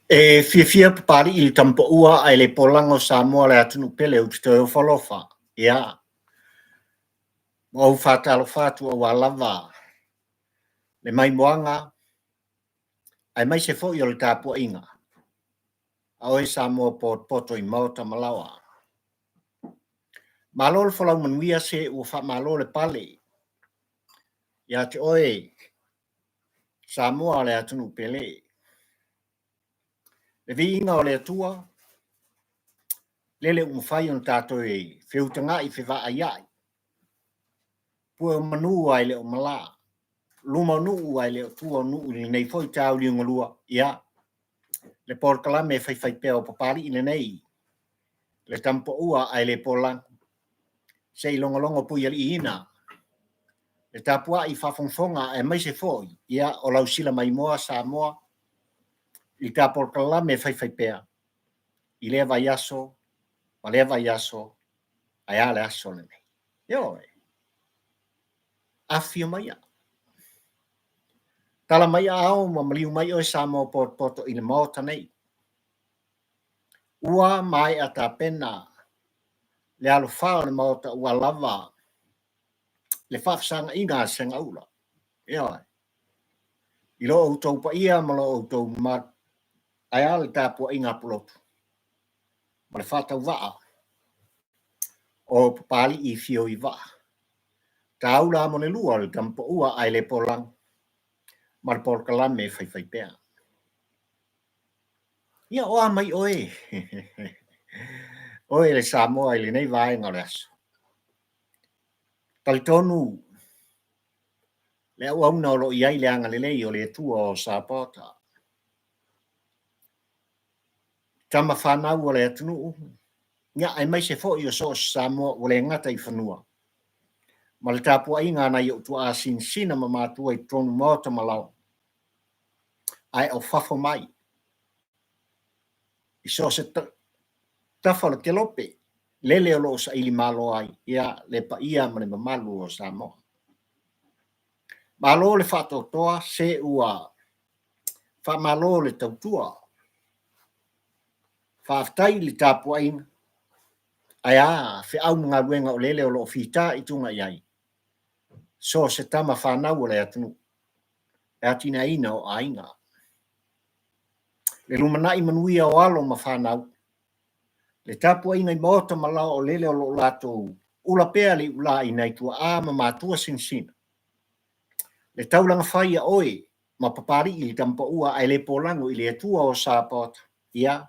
E fiafia Papalii i le Tamapaua ae le polaga o Samoa le atunuu pele ou te toe ofo alofa. Ia, ma ou faatalofa atu aua lava le maimoaga aemaise foi o le tapuaiga a oe Samoa potopoto i maota ma laoa. Malo le folau manuia se ua faamalo le pale ia te oe Samoa le atunuu pele. Le viiga o le Atua, lele ua mafai ona tatou e feutaga'i fevaaia'i, pue o manu ae le o malā, luma o nuu ae le o tua o nuu i lenei foi taao liugalua. Ia, le polokalame faifaipea o Papalii lenei, le Tamapaua ae le polaga, se i logologo puialiiina le tapuai faafogafoga aemaise foi ia o lau sila maimoa Samoa i ta polokalame faifaipea i lea vaiaso ma lea vaiaso ae a le aso lenei. Ioe. Afifio maia. Tala mai aao ma maliu mai oe Samoa potopoto i le Maota nei. Ua maea tapena le alofā o le Maota ua lava le faafesagaiga a Segaula. Ioe. I lo outou paia ma lo outou mamalu, ae a le tapuaiga a Pulotu ma le faatauvaa o Papalii i fio i vaa. Taula mo le lua o le Tamapaua ae le polaga ma le polokalame faifaipea. Ia, o a mai oe? Oe le Samoa i lenei vaega o le aso. Talitonu le auauna o lo o i ai le agalelei o le Atua o Sapaota. Tama fanau a le atunuu, ia aemaise foi o so o se Samoa ua le gata i fanua ma le tapuaiga a nai ou tuaa sinasina ma matua i totonu maota ma laoa, ae o fafo mai i so o se tafa o le kelope lele o lo o saili malo ai ia le paia ma le mamalu o Samoa. Malo le faatoatoa se ua faamalo le tautua. Faafetai i le tapuaiga ae a feau ma galuega o lele o lo o fita i tuga i ai so o se tama fanau o le atunuu le atinaeina o aiga. Le lumanai manuia o alo ma fanau Le tapuaiga i maota ma laoa o lele o lo o latou ula pea le iulā i nai tuaa ma matua sinasina. Le taulaga fai a oe ma Papalii i le Tamapaua ae le polago i le Atua o Sapaota, ia,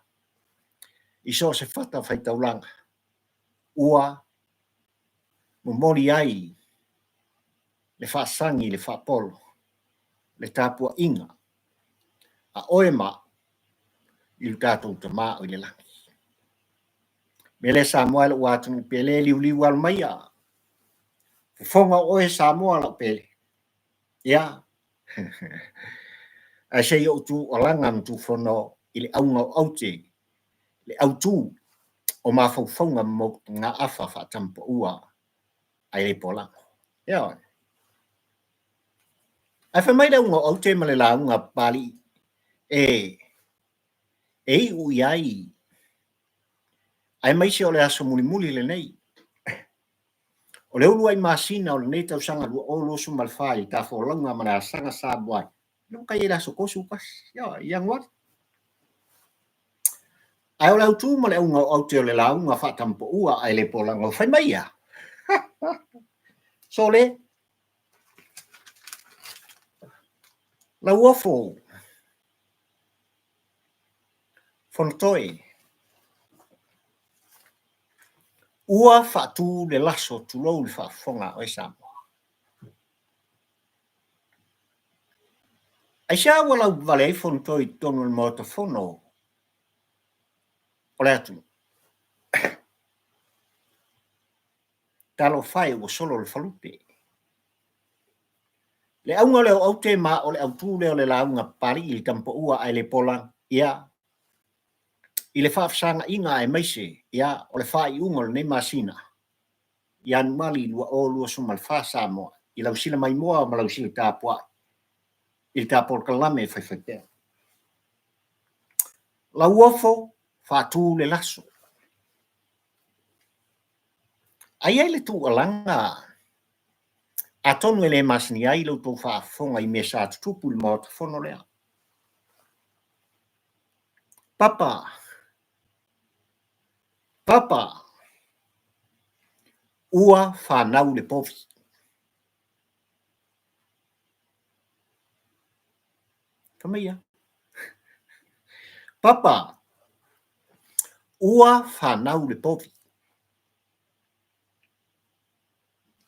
i so o se fata faitaulaga ua momoli ai le faasagi le faapolo, le tapuaiga a oe ma au i lo tatou Tama o i le lagi. Mea lea Samoa e lou atunuu pele liuliu alo maia. Fofoga o oe Samoa lau pele. Ia. Ae se i ou tuualaga ma tuufono i le auga o aute, le autu o mafaufauga ma motugaafa faatamapaua ae le polago. Ioe. Ae fai mai le auga o aute ma le lauga a Papalii e e iu i ai aemaise o le aso mulimuli lenei o le uluai masina o lenei tausaga 2024 i le tafolauga ma le asaga Samoa ai. Lea ua i le aso 31 ia Ianuari. Ae o le autu ma le auga o aute o le lauga faatamapaua ae le polaga o fai mai ia. Sole, Lauofo, Fonotoe, ua faatu le laso tulou le faafofoga a oe Samoa. Aisea ua lauvale ai Fonotoe i totonu o le Maota Fono o le atunuu? Talofa e ua solo le falupe. Le auga lea o aute ma o le autu lea o le lauga Papalii i le Tamapaua ae le polaga, ia, i le faafesagaiga aemaise, ia, o le faaiuga o lenei masina, Ianuali 2024 Samoa, i lau sila maimoa ma lau sila tapuai i le ta polokalame faifaipea. Lauofo, faatu le laso. Ae i ai le tuualaga, atonu e le masani ai la outou faafofoga i mea sa tutupu i le Maota Fono lea. Papa, Papa, ua fanau le povi. Fai mai ia. Papa, ua fanau le povi.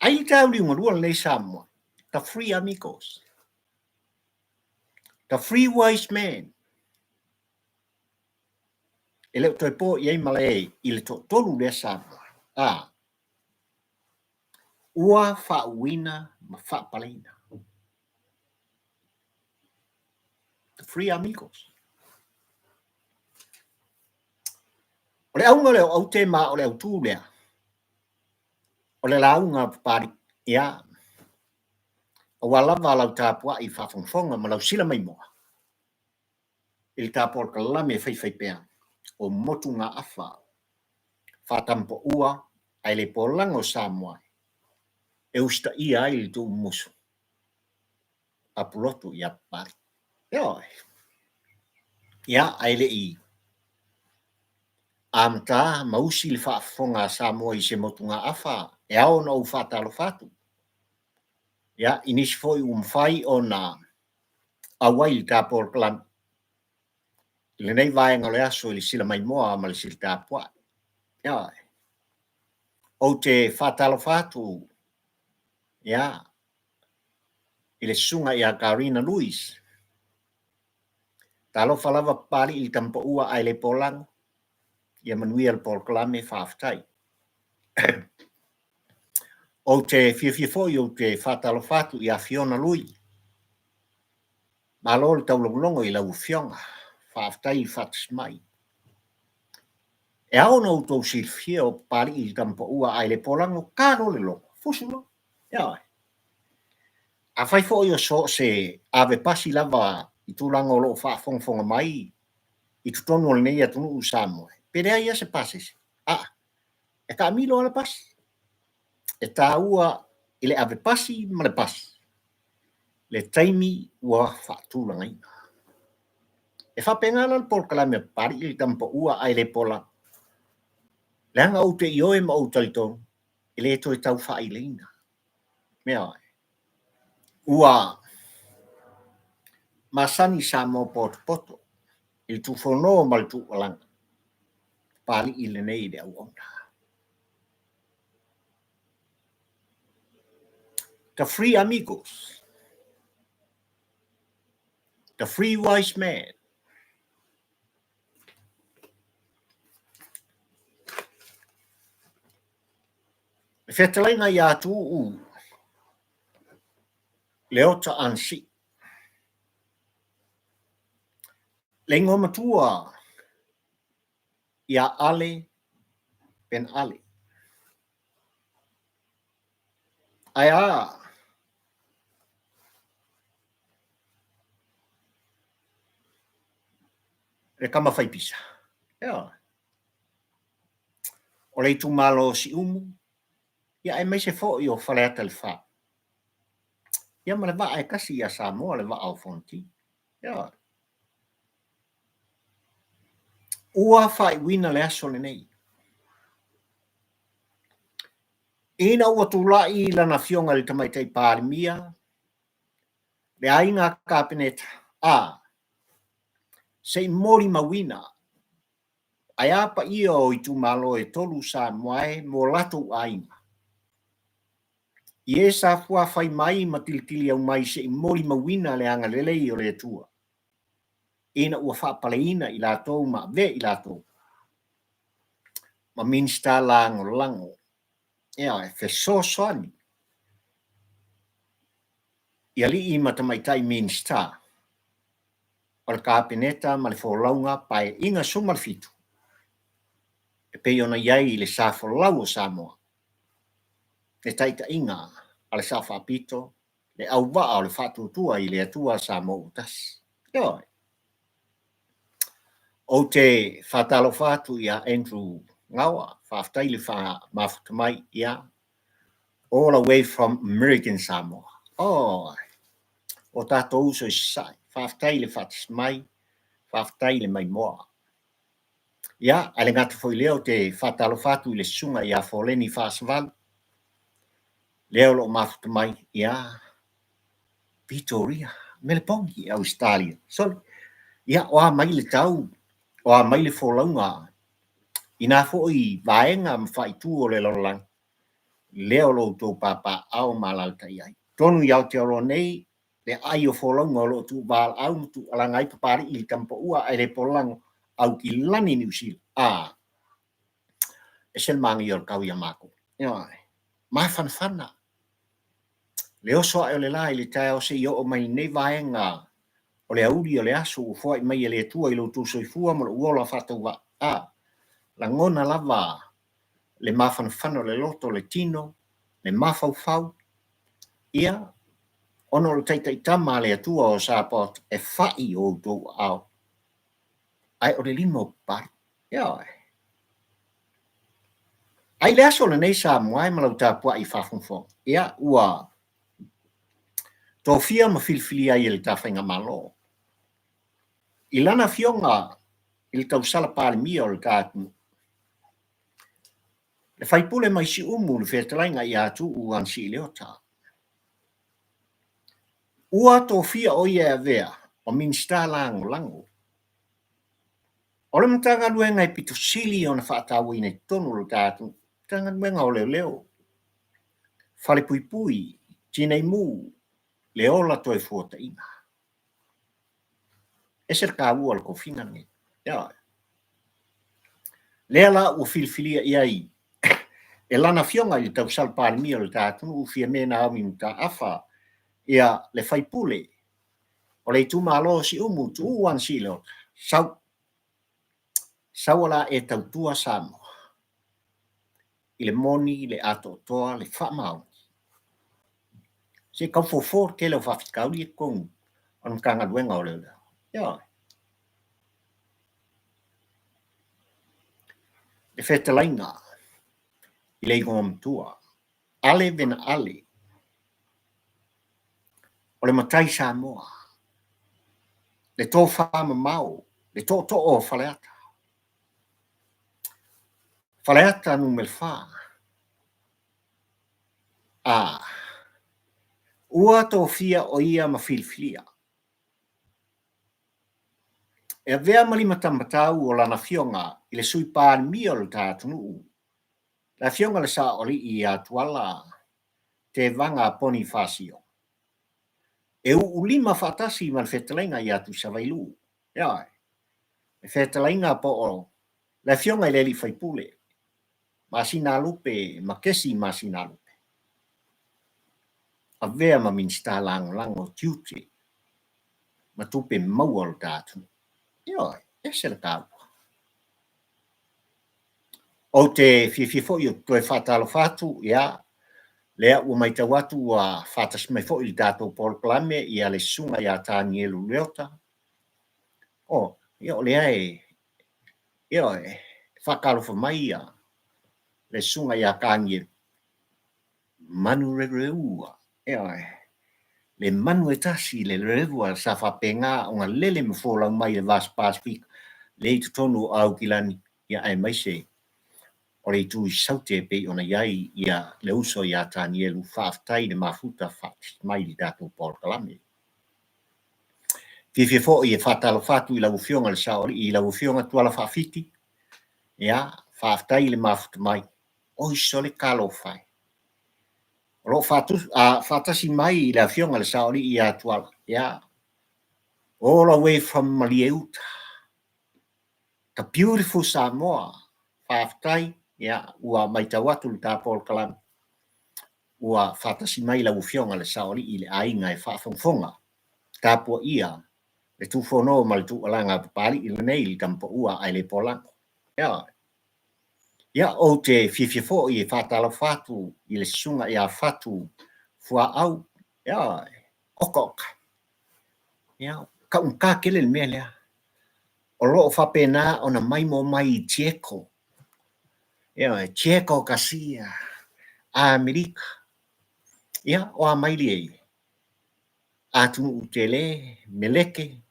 Ai le taeao liugalua lenei Samoa, the three amigos, the three wise men, e le o toe po i ai malae i le toatolu lea Samoa. A, ua faauuina ma faapaleina. The three amigos. O le auga lea o aute ma o le autū lea, o le lauga a Papalii, ia, aua lava lau tapuai faafogafoga ma lau sila maimoa i le tapolokalame e faifaipea o motugaafa faatampaua ae le polaga o Samoa e usitaia ai le tuumumusu a Pulotu ia Papalii. Ioe. Ia, ae le i amata ma usi le faafofoga a Samoa i se motugaafa e ao ona ou faatalofa atu. Ia, i nisi foi ua mafai ona auai i le ta polokalame i lenei vaega o le aso i le sila maimoa ma le sila tapuai. Ioe. Ou te faatalofa atu, ia, i le susuga ia Karina Louis. Talofa lava Papalii i le tamapaua ae le polago. Ia manuia le polokalame, faafetai. Ou te fiafia foi ou te faatalofa atu ia Fiona Lui. Malo le taulogologo i lau afioga. Faafetai le faatasi mai. E ao ona outou silafia o Papalii i le tamapaua ae le polago, ta loa le logo, fusu loa. Ioe. Afai foi o so o se ave pasi lava i tulaga o lo o faafogafoga mai i totonu o lenei atunuu o Samoa, pe leai lava se pasese, a, e taamilo lava le pasi. E taua i le ave pasi ma le pasi le taimi ua faatulagaina. E faapena la le polokalame a Papalii i le tamapaua ae le pola. Leaga ou te ioe ma ou talitonu, e le toe tau faaileina. Mea ai. Ua masani Samoa potopoto i le tuufono ma le tuualaga, Papalii lenei i le auauna. The three amigos, the three wise men. Le fetalaiga ia Tuuu Leota Ansi. Le igoa matua ia Ale Ben Ale. Ae a le tama fai pisa. Ioe. O le itumalo o Siumu, ia aemaise foi o Faleata le Fa. Ia ma le vaa e tasi ia Samoa, le vaa o Fonoti. Ioe. Ua faaiuina le aso lenei. Ina ua tulai lana afioga i le Tamaitai Palemia, le aiga Kapeneta, a, se i molimauina ae a paia o itumalo e tolu Samoa e mo latou aiga. I e sa fuafai mai ma tilitiliau mai se i molimauina le agalelei o le Atua, ina ua faapaleina i latou ma avea i latou ma Minisita Lagolago, ea, e fesoasoani i alii ma tamaitai Minisita o le Kapeneta ma le folauga Paeaiga 17 e pei ona i ai i le sa folau o Samoa, le taitaiga a le Sao Faapito, le auvaa o le Faatuatua i le Atua Samoa ua Tasi. Ioe. Ou te faatalofa atu ia Andrew Gawa, faafetai le faamafuta mai, ia, all the way from American Samoa. Oh, o tatou uso i Sasae, faafetai le faatasi mai, faafetai le maimoa. Ia, ae le gata foi i lea, ou te faatalofa atu i le susuga ia Foleni Faasavalu, lea o lo o mafuta mai, ia, Vitoria, Meleponi i Ausetalia. Sole, ia, o a mai le tau, o a mai le folauga i nā foi vaega ma faaitu o le lalolagi, lea o lo outou papaaao ma alaalatai ai. Tonu i Aotearoa nei, le aai o folauga o lo o tuuvalaau ma tuualaga ai Papalii i le Tamapaua ae le polago Aukilani Niu Sila. A, ese le manaia o le tau ia matou. Ioe, mafanafana le oso ae o le la i le taeao seia oo mai i lenei vaega o le aoauli o le aso ua foai mai e le Atua i lo outou soifua ma lou ola faatauvaa. A, lagona lava le mafanafana o le loto, le tino, le mafaufau, ia, ona o le taitaitama a le Atua o Sapaot e fai o outou aao, ae o le lima o Papalii. Ioe. Ae i le aso lenei Samoa e ma lau tapuai faafogafoga, ia, ua tofia ma filifilia ai e le ta Faigamalo i lana afioga i le tausala Palemia o le ta atunuu, le faipule mai Siumu le fetalaiga ia Tuuu Anasii Leota. Ua tofia o ia e avea ma Minisita Lagolago o le Matagaluega e pito sili ona faatauaina i totonu o le ta atunuu, Matagaluega o Leoleo, Falepuipui, Tineimu, le Ola Toefuataiga. Ese le taua o le tofiga lenei. Ioe. Lea la ua filifilia i ai e lana afioga i le tausala Palemia o le ta atunuu Fiame Naomi Mataafa ia le faipule o le itumalo o Siumu Tuuu Anasii Leota, sau, sau la e tautua Samoa i le moni, le atoatoa, le faamaoni. Se i tau fofo le tele o faafitauli i totonu o le Matagaluega o Leoleo. Ioe. Le fetalaiga i le igoa matua, Ale Vena Ale, o le matai Samoa, le tofa mamao, le tootoo o Faleata. Faleata Nu.4. A ua tofia o ia ma filifilia e avea ma limatamatau o lana afioga i le Sui Palemia o le ta atunuu, le afioga i le Saoalii ia Tuala Tevaga Ponifasio, e uulima faatasi ma le fetalaiga ia Tuisavailuu. Ioe, le fetalaiga po o le afioga i le alii faipule, Masinalupe ma Kesi Masinalupe, avea ma Minisita Lagolago o Tiute ma Tupe Maua o le ta atunuu. Ioe, ese le taua. Ou te fiafia foi ou te toe faatalofa atu, ia, lea ua matau atu ua faatasi mai foi i le tatou polokalame ia le susuga ia Tanielu Leota. O, ia o lea e, ioe, e faatalofa mai ia le susuga ia Tanielu. Manu rereu, ioe, le manu e tasi le rerua sa faapena ona lele ma folau mai i le Vasa Pasefika lea i totonu o Aukilani, ia aemaise o le itu i Saute e pei ona i ai ia le uso ia Tanielu. Faafetai i le mafuta faatasi mai i le tatou polokalame. Fiafia foi e faatalofa atu i lau Afioga i le Saoalii, i lau Afioga Tuala Faafiti, ia, faafetai i le mafuta mai. Oi sole talofa e. O lo o faatasi mai le Afioga i le Saoalii ia Tuala, ia, all the way from Malieuta, the beautiful Samoa. Faafetai, ia, ua matau atu le ta polokalame, ua faatasi mai lau Afioga i le Saoalii i le aiga e faafogafoga, tapuaia le tufono ma le tuualaga a Papalii lenei i le Tamapaua ae le polago. Ia, Ia, ou te fiafia foi e faatalofa atu i le susuga ia Fatu Fuaau. Ia, oka oka. Ia, taugata tele le mea lea. O lo o faapena ona maimoa mai i Diego, ioe, Diego Garcia, Amerika. Ia, o a maili e ia? Atunuu tele, meleke,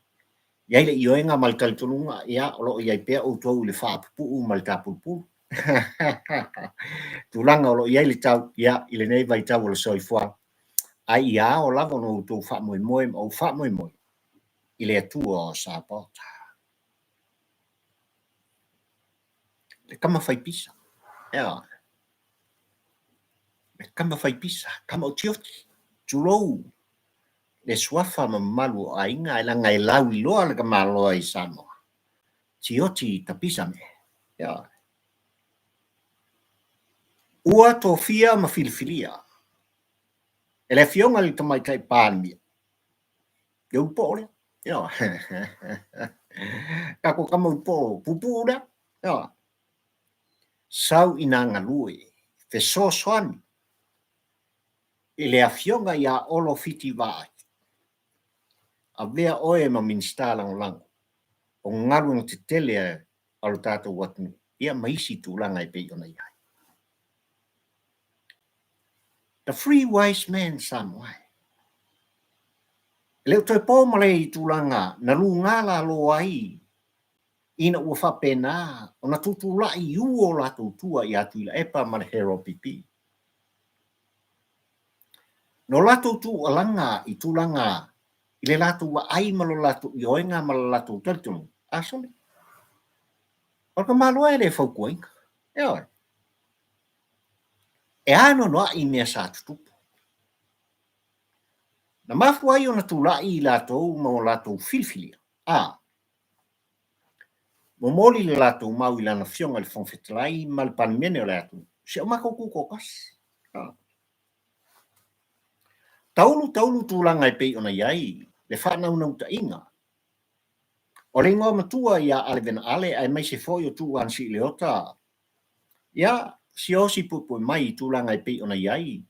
i ai le ioega ma le talitonuga, ia, o lo o i ai pea outou i le faapupuu ma le tapulupulu. Tulaga o lo o i ai le tau, ia, i lenei vaitau o le soifuaga, ae ia ao lava ona outou faamoemoe ma ou faamoemoe i le Atua o Sapaota. Le tama fai pisa, ioe. Le tama fai pisa, tama otioti, tulou le suafa ma mamalu o aiga, ae leaga e lauiloa le tamaloa i Samoa. Tioti ta pisa me. Ioe. Ua tofia ma filifilia e le Afioga i le Tamaitai Palemia le ulupoo lea. Ioe. Tatou tama ulupoo puupuu lea. Ioe. Sau ina galue, fesoasoani i le Afioga ia Olo Fiti Vaai, avea oe ma Minisita Lagolago o galuega tetele a lo tatou atunuu, ia ma isi tulaga e pei ona i ai. The Three Wise Men Samoa. E le o toe po ma le i tulaga na luga lalo ai ina ua faapena ona tutulai i u o latou tua ia Tuilaepa ma le Harold PP. No latou tuualaga i tulaga i le latou vaai ma lo latou ioega ma le latou talitonuga, a sole. O le tamaloa e le fautuaina. Ioe. E anoanoai mea sa tutupu. Na mafua ai ona tulai i latou ma o latou filifilia. A. Momoli le latou mau i Lana Afioga i le Fofoga Fetalai ma le Palemene o le atunuu, si o matou tutoatasi. Taulu taulu tulaga e pei ona i ai le faanaunautaiga o le igoa matua ia Ale Vena Ale aemaise foi o Tuuu Anasii Leota, ia siaosi puepue mai i tulaga e pei ona i ai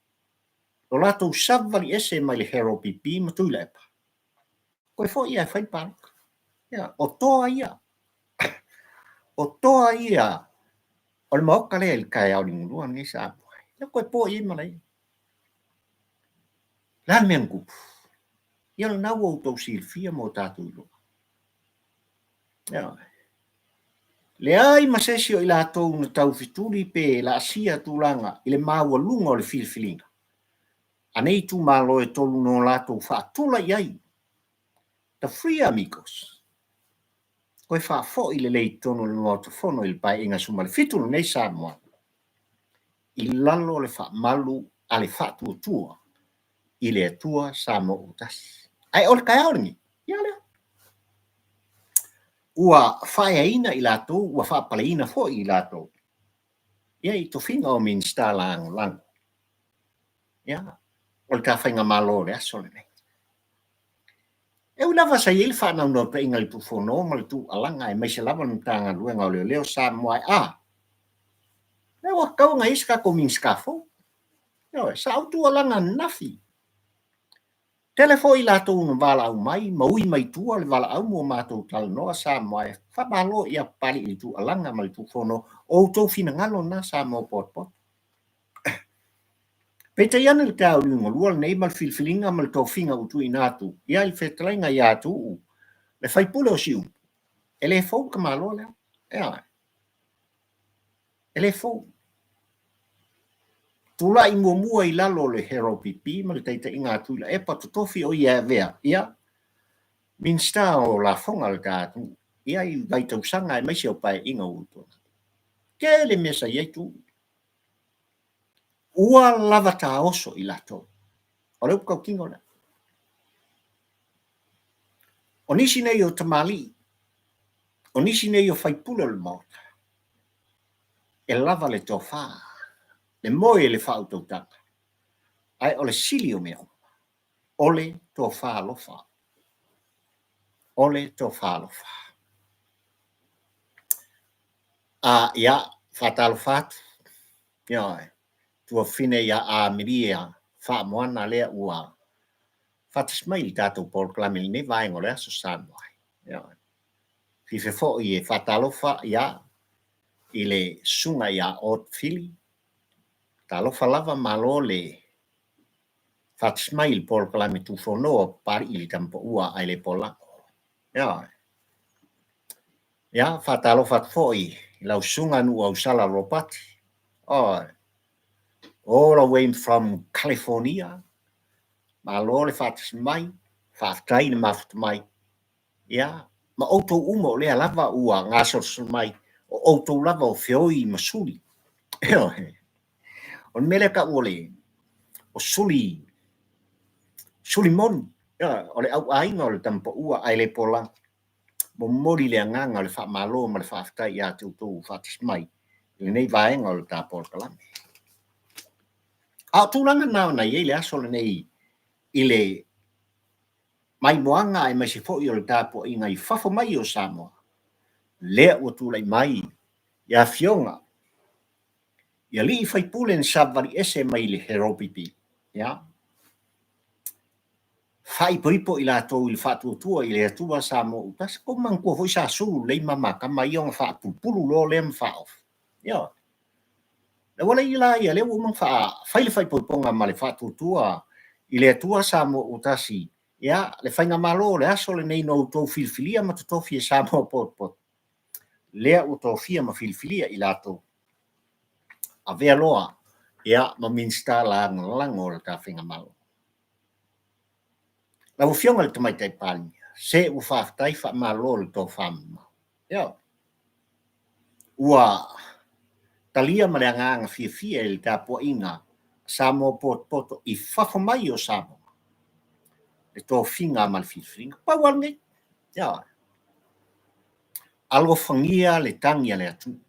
lo latou savali ese mai le Harold PP ma Tuilaepa. Toe foi ae fai le palota. Ia, o toa ia. O toa ia o le maota lea i le taeao ligulua lenei Samoa. Ia toe po i ai malaia. Le a le mea na tupu? Ia lena ua outou silafia ma o tatou iloa. Ia. Leai ma se isi o i latou na taufetuli pe laasia tulaga i le maualuga o le filifiliga a nei itumalo e tolu no latou faatulai ai The Three Amigos. Toe faafoi lelei i totonu o le Maota Fono i le Paeaiga 17 lenei Samoa i lalo o le faamalu a le faatuatua i le Atua Samoa ua tasi. Ae o le taeao lenei, ia lea. Ua faaeaina i latou, ua faapaleina foi i latou ia i tofiga o Minisita Lagolago. Ia, o le ta faigamalo o le aso lenei. E ui lava sa i ai le faanaunautaiga i le Tufono ma le Tuualaga aemaise lava le Matagaluega o Leoleo Samoa a lea ua tatau ona i ai se tatou Minisita fou. Ioe, sa ou tuualaga ananafi. Tele foi i latou na valaau mai ma ui mai tua le valaau mo matou talanoa Samoa e faamalo ia Papalii i le Tuualaga ma le Tufono o outou finagalo na Samoa potopoto. Peitai ane le taeao liugalua lenei ma le filifiliga ma le tofiga ua tuuina atu ia i le fetalaiga ia Tuuu, le faipule o Siumu, e le fou le tamaloa lea. Ioe. E le fou. Tulai muamua i lalo o le Harold PP ma le taitaiga a Tuilaepa totofi o ia e avea ia Minisita o Lafoga a le ta atunuu ia i vaitausaga aemaise o paeaiga ua tuanai. Tele mea sa i ai Tuuu. Ua lava taoso i latou. O le upu tautino lea. O nisi nei o tamalii, o nisi nei o faipule o le Maota, e lava le tofa, le moe le faautautaga, ae o le sili o mea uma, o le tofa alofa. O le tofa alofa. A, ia, faatalofa atu, ioe, tuafafine ia Amelia Faamoana lea ua faatasi mai i le tatou polokalame i lenei vaega o le Aso Samoa. Ioe. Fiafia foi e faatalofa ia i le susuga ia Ott Fili. Talofa lava, malo le faatasi mai i le polokalame Tufono a Papalii i le Tamapaua ae le Polago. Ioe. Ia, faatalofa atu foi i lau susuga Nuuausala Ropati. Ioe. All the way from California. Malo le faatasi mai, faafetai le mafuta mai. Ia, ma outou uma o lea lava ua gasolosolo mai, o outou lava o feoi ma suli. Ioe. O le mea lea tau o le o suli, suli moni, ioe, o le auaiga o le tamapaua ae le polaga. Momoli le agaga o le faamalo ma le faafetai ia te outou ua faatasi mai i lenei vaega o le ta polokalame. A o tulaga na ona i ai le aso lenei i le maimoaga aemaise foi o le tapuaiga i fafo mai o Samoa, lea ua tulai mai i afioga i alii faipule na savavali ese mai le HRPP, ia, faaipoipo i latou i le faatuatua i le Atua Samoa ua tasi. Tou manatua foi sa sulu lelei mama tama ia ona faapulupulu loa lea ma faaofi. Ioe. Le auala ia la ia lea ua uma ona fai le faaipoipoga ma le faatuatua i le Atua Samoa ua tasi, ia, le faigamalo o le aso lenei na outou filifilia ma totofi e Samoa potopoto, lea ua tofia ma filifilia i latou avea loa, ia, ma Minisita Lagolago o le ta faigamalo. Lau Afioga i le Tamaitai Palemia, se ua faafetai faamalo le tofa mamao. Ioe. Ua talia ma le agaga fiafia i le tapuaiga a Samoa potopoto i fafo mai o Samoa le tofiga ma le filifiliga. Pau lava lenei. Ioe. Alofagia le tagi a le atunuu.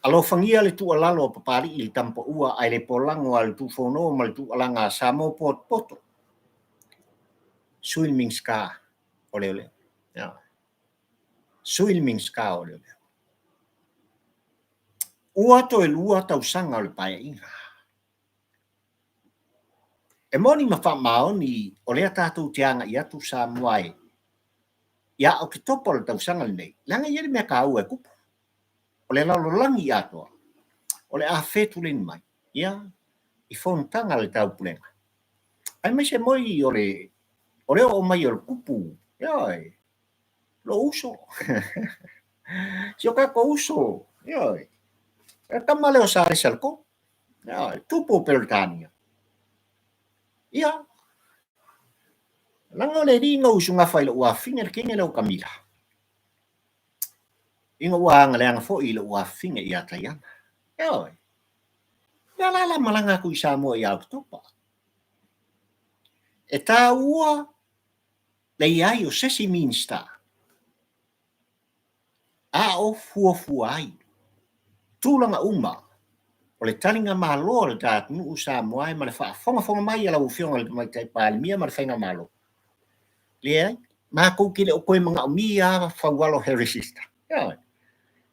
Alofagia le tuualalo a Papalii i le Tamapaua ae le polago a le Tufono ma le tuualaga a Samoa potopoto. Sui le Minisita o Leoleo. Sui le Minisita o Leoleo. Ua toe 2 tausaga o le Paeaiga. E moni ma faamaoni o lea tatou te agai atu Samoa e ia Oketopa o le tausaga lenei, leaga e i ai le mea taua e tupu. O le lalolagi atoa, o le a fetuleina mai ia i fonotaga a le Taupulega, aemaise moi o le o le oo mai o le kupu, ioe, lou uso, si o tatou uso, ioe, le tama lea o Salesa le Tolu, ioe, tupu o Peretania. Ia, leaga o le alii na usugafa i lou afafine le teine lea o Kamila, ina ua agaleaga foi i lou afafine ia Taiana. Ioe, lea la la malaga atu i Samoa ia Oketopa. E taua le i ai o se isi Minisita a o fuafua ai tulaga uma o le taligamalo a le ta atunuu Samoa e ma le faafogafoga mai a lau Afioga i le Tamaitai Palemia ma le Faigamalo. Leai, matou te le o toe manaomia lava Faualo Harry Sister. Ioe.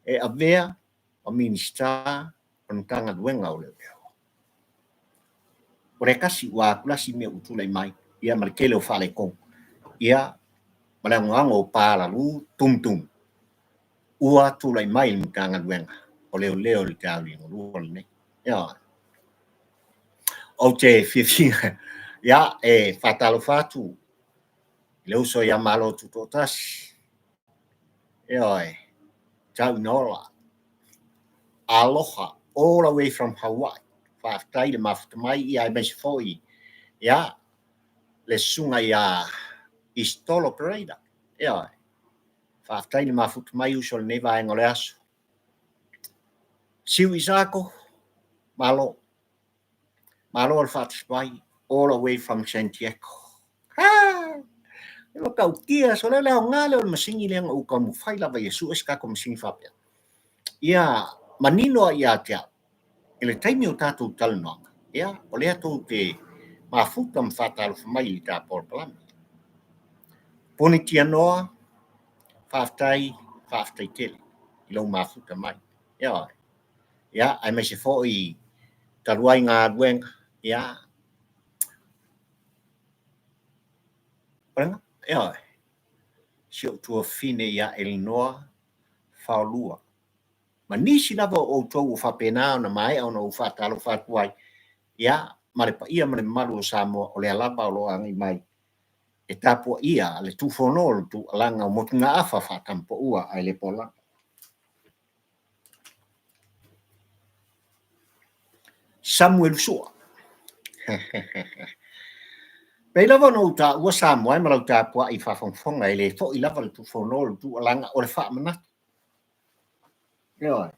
E avea ma Minisita o le Matagaluega o Leoleo. O le tasi ua atulasi mea ua tulai mai, ia ma le tele o faaletonu, ia ma le anoano o palalu tumutumu ua tulai mai i le Matagaluega o Leoleo i le taeao lua lenei. Ioe. Ou te fiafia ia e faatalofa atu i le uso ia Malo Tutoatasi. Ioe. Tau ina ola. Aloha all the way from Hawaii. Faafetai le mafuta mai ia aemaise foi ia le susuga ia Istolo Pereira. Ioe. Faafetai le mafuta mai uso i lenei vaega o le aso. Siu Isako, malo. Malo le faatasi mai all the way from San Diego. Ha! E matautia, so lea le aoga lea o le masini lea na ou taumafai lava ia sue se tatou masini faapea. Ia manino ai ia te au, i le taimi o tatou talanoaga, ia, o lea tou te mafuta ma faatalofa mai i le ta polokalame. Puni Tianoa, faafetai, faafetai tele i lou mafuta mai. Ioe. Ia, aemaise foi talu ai galuega, ia, ioe. si ou tuafafine ia Elinoa Faolua, ma nisi lava o outou ua faapena ona maea ona ou faatalofa atu ai, ia, ma le paia ma le mamalu o Samoa o lea lava o lo o agai mai e tapuaia le tuufono o le tuualaga o motugaafa faatamapaua ae le pola. Samuelu Sua. Pei lava ona ou taua Samoa e ma lau tapuai faafogafoga e le foi lava le tuufono o le tuualaga o le faamanatu. Ioe.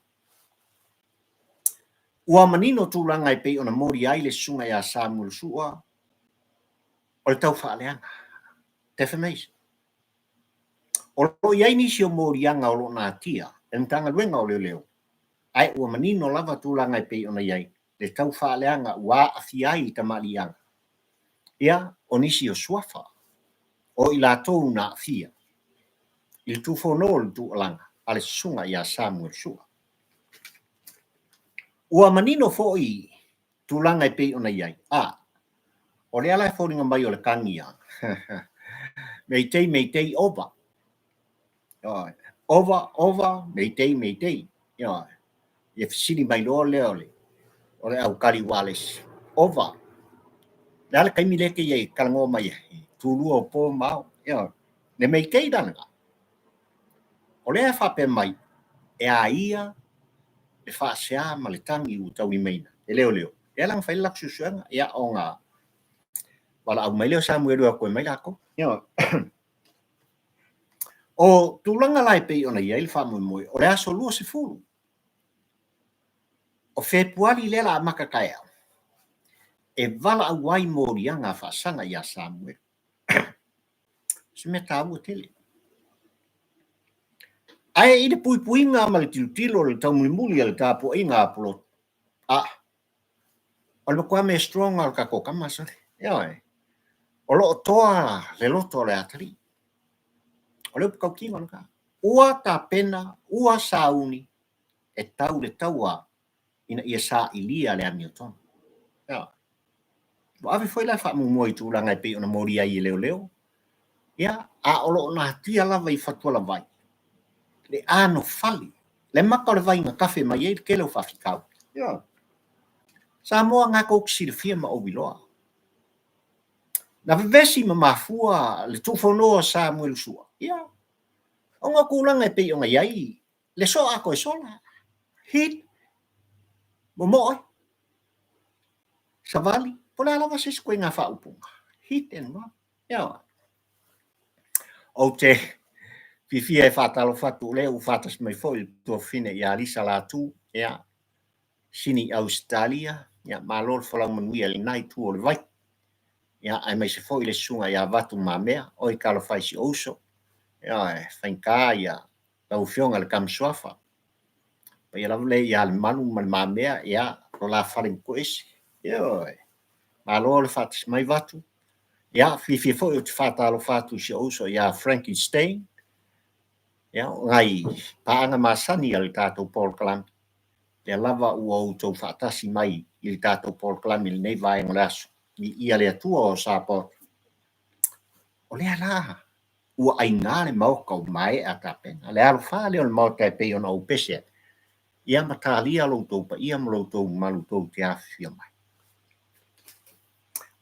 Ua manino tulaga e pei ona moli ai le susuga ia Samuelu Sua o le taufaaleaga, defamation. O lo o i ai nisi o moliaga o lo o natia e le Matagaluega o Leoleo, ae ua manino lava tulaga e pei ona i ai le taufaaleaga ua aafia ai le tamaliiaga. Ia, o nisi o suafa o i latou na aafia i le tufono o le tuualaga a le susuga ia Samuel Sua. Ua manino foi tulaga e pei ona i ai. A, o lea la e foliga mai o le tagi a Mayday, Mayday, over. Ioe. Over, over, Mayday, Mayday. Ioe. Ia fesili mai loa lea o le o le aukali ualesi. Over. Le a le taimi lea e te i ai e talanoa mai ai? Tulua o po ma ao. Ioe. Le Mayday la lena. O lea e faapea mai, e a ia le faasea ma le tagi ua taulimaina e leoleo, lea la na fai le latou suesuega, ia ona valaau mai lea o Samuelu e o atu e aumai latou. Ioe. O tulaga la e pei ona i ai le faamoemoe, o le aso 20 o Fepuari lea la amata taeao, e valaau ai moliaga a faasaga ia Samuelu. Se mea taua tele. Ae i le puipuiga ma le tilotilo le taumulimuli a le tapuaiga a Apoloto, a, o le matua mea strong lava o le tatou tama, sole. Ioe. O lo o toa le loto o le atalii. O le upu tautino lena. Ua tapena, ua sauni e tau le taua ina ia sailia le amiotonu. Ioe. Ua ave foi la faamuamua i tulaga e pei ona moli ai e leoleo, ia, a o lo o natia lava i fatualavai le anofale, le mata o le vai na tafe mai ai le tele o faafitauli. Ioe. Samoa na tou te silafia ma ou iloa. Na vevesi ma mafua le tuufonoa o Samuelu Sua, ia, ona o tulaga e pei ona i ai le soa toe sola, hit, momoe, savali, po o le a lava se isi ituaiga faaupuga, hit and run. Ioe. Ou te fiafia e faatalofa atu o lea ua faatasi mai foi le tuafafine ia Lisa Latu, ia, Sini i Ausetalia, ia, malo le folau manuia i lena itu o le vai. Ia, aemaise foi le susuga ia Vatu Mamea, oi talofa i si ou uso, ioe, faigata ia lau Afioga i le Tama Suafa. Paia lava lea ia Lemalu ma Le Mamea, ia, lo la fale na toese. Ioe. Malo le faatasi mai Vatu. Ia, fiafia foi ou te faatalofa atu i si ou uso ia Frankie Stein, ia, o nai paaga masani a le tatou polokalame. Lea lava ua outou faatasi mai i le tatou polokalame i lenei vaega o le aso. Viia le Atua o Sapaoto. O lea la ua aina le maota ua maea tapena. Le alofā lea o le maota e pei ona ou pese ai, ia ma talia lo outou paia ma lo outou mamalu tou te afifio mai.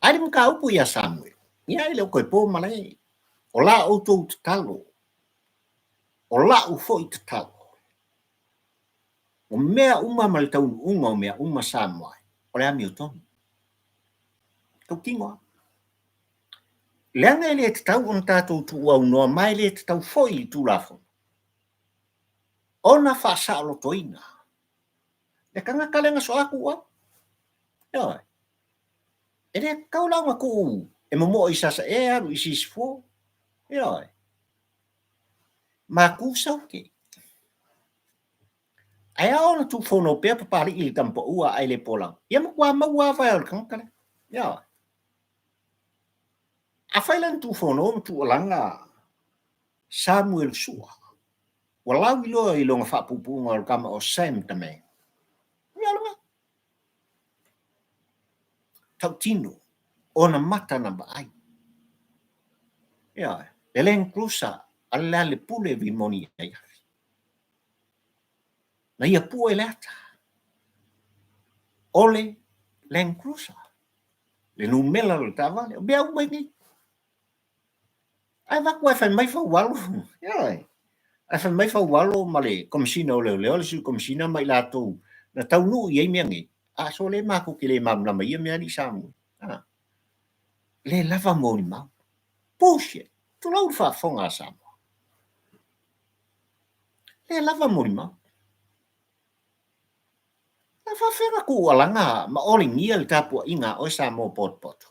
Ae le mataupu ia Samuel, ia e le o toe po malae. O la outou tatalo, o la'u foi tatalo, o mea uma ma le taunuuga o mea uma Samoa, o le amiotonu. Tautino lava. Leaga e le tatau ona tatou tuuaunoa ma e le tatau foi i le Tulafono ona faasaolotoina le tagata lea na soa atu au. Ioe. E le tatau la ona tuu e momoo i Sasae alu i Sisifo. Ioe. Maku saute. Ae ao ona tuufono pea Papalii i le tamapaua ae le polau. Ia matua maua lava vae o le tagata lea. Ioe. Afai la na tuufono ma tuualaga Samuelu Sua, ua lauiloa i lona faapuupuuga o le tama o Sam Tamang. Ia o lena. Tautino, ona mata na vaai. Ioe, le Land Cruiser. A le a le pule rimoni ai afi. Na ia pue le ata. O le Land Cruiser. Le numera o le taavale. O mea uma nei. Ae avatu ae fai mai Faualo, ioe, ae fai mai Faualo ma le Komesina o Leoleo, le Sui Komesina ma i latou na taunuu i ai mea nei, a sole matou te le malamalama i ia mea alii Samoa. A, le lava molimau. Bullshit! Tulou le faafofoga a Samoa. Le lava molimau. Na faafefea ona tuualaga ma olegia le tapuaiga a oe Samoa potopoto?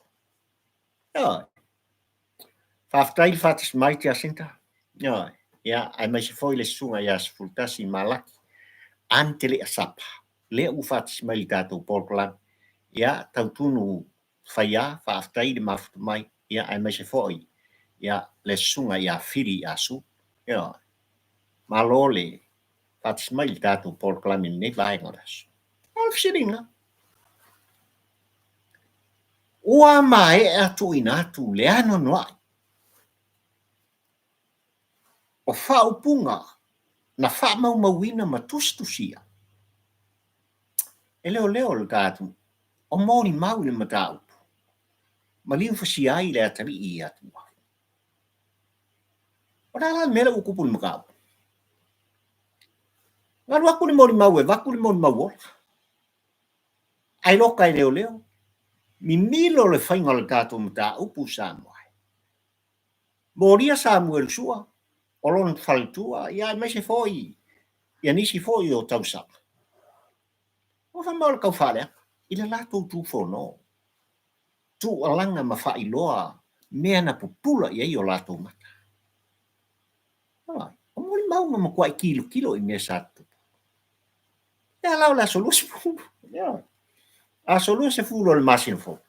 Ioe. Faafetai le faatasi mai Jacinta. Ioe. Ia, aemaise foi le susuga ia 11 Malaki Antelea Sapa, lea ua faatasi mai i le tatou polokalame. Ia, tautunu faia, faafetai le mafuta mai. Ia, aemaise foi ia le susuga ia Fili Asu. Ioe. Malo le faatasi mai i le tatou polokalame i lenei vaega o le aso. O le fesiliga, Ua maea tuuina atu le anoanoai o faaupuga na faamaumauina ma tusitusia e leoleo o le ta atunuu o molimau i le mataupu ma liufasia ai le atalii ia Tuuafu. O le a la le mea lea ua tupu i le mataupu? Na alu atu le molimau e avatu le molimau ola. Ae loka e leoleo, mimilo le faiga o le tatou mataupu Samoa. Molia Samuelu Sua, o lona faletua, ia aemaise foi ia nisi foi o tausaga. Ua fai mai o le tau faaleaga i le latou tufono, tuualaga ma faailoa mea na pupula i ai o latou mata. O molimau na matuai tilotilo i mea sa tutupu. Ia la o le aso 20. Ia. Aso 20 o le masina fou.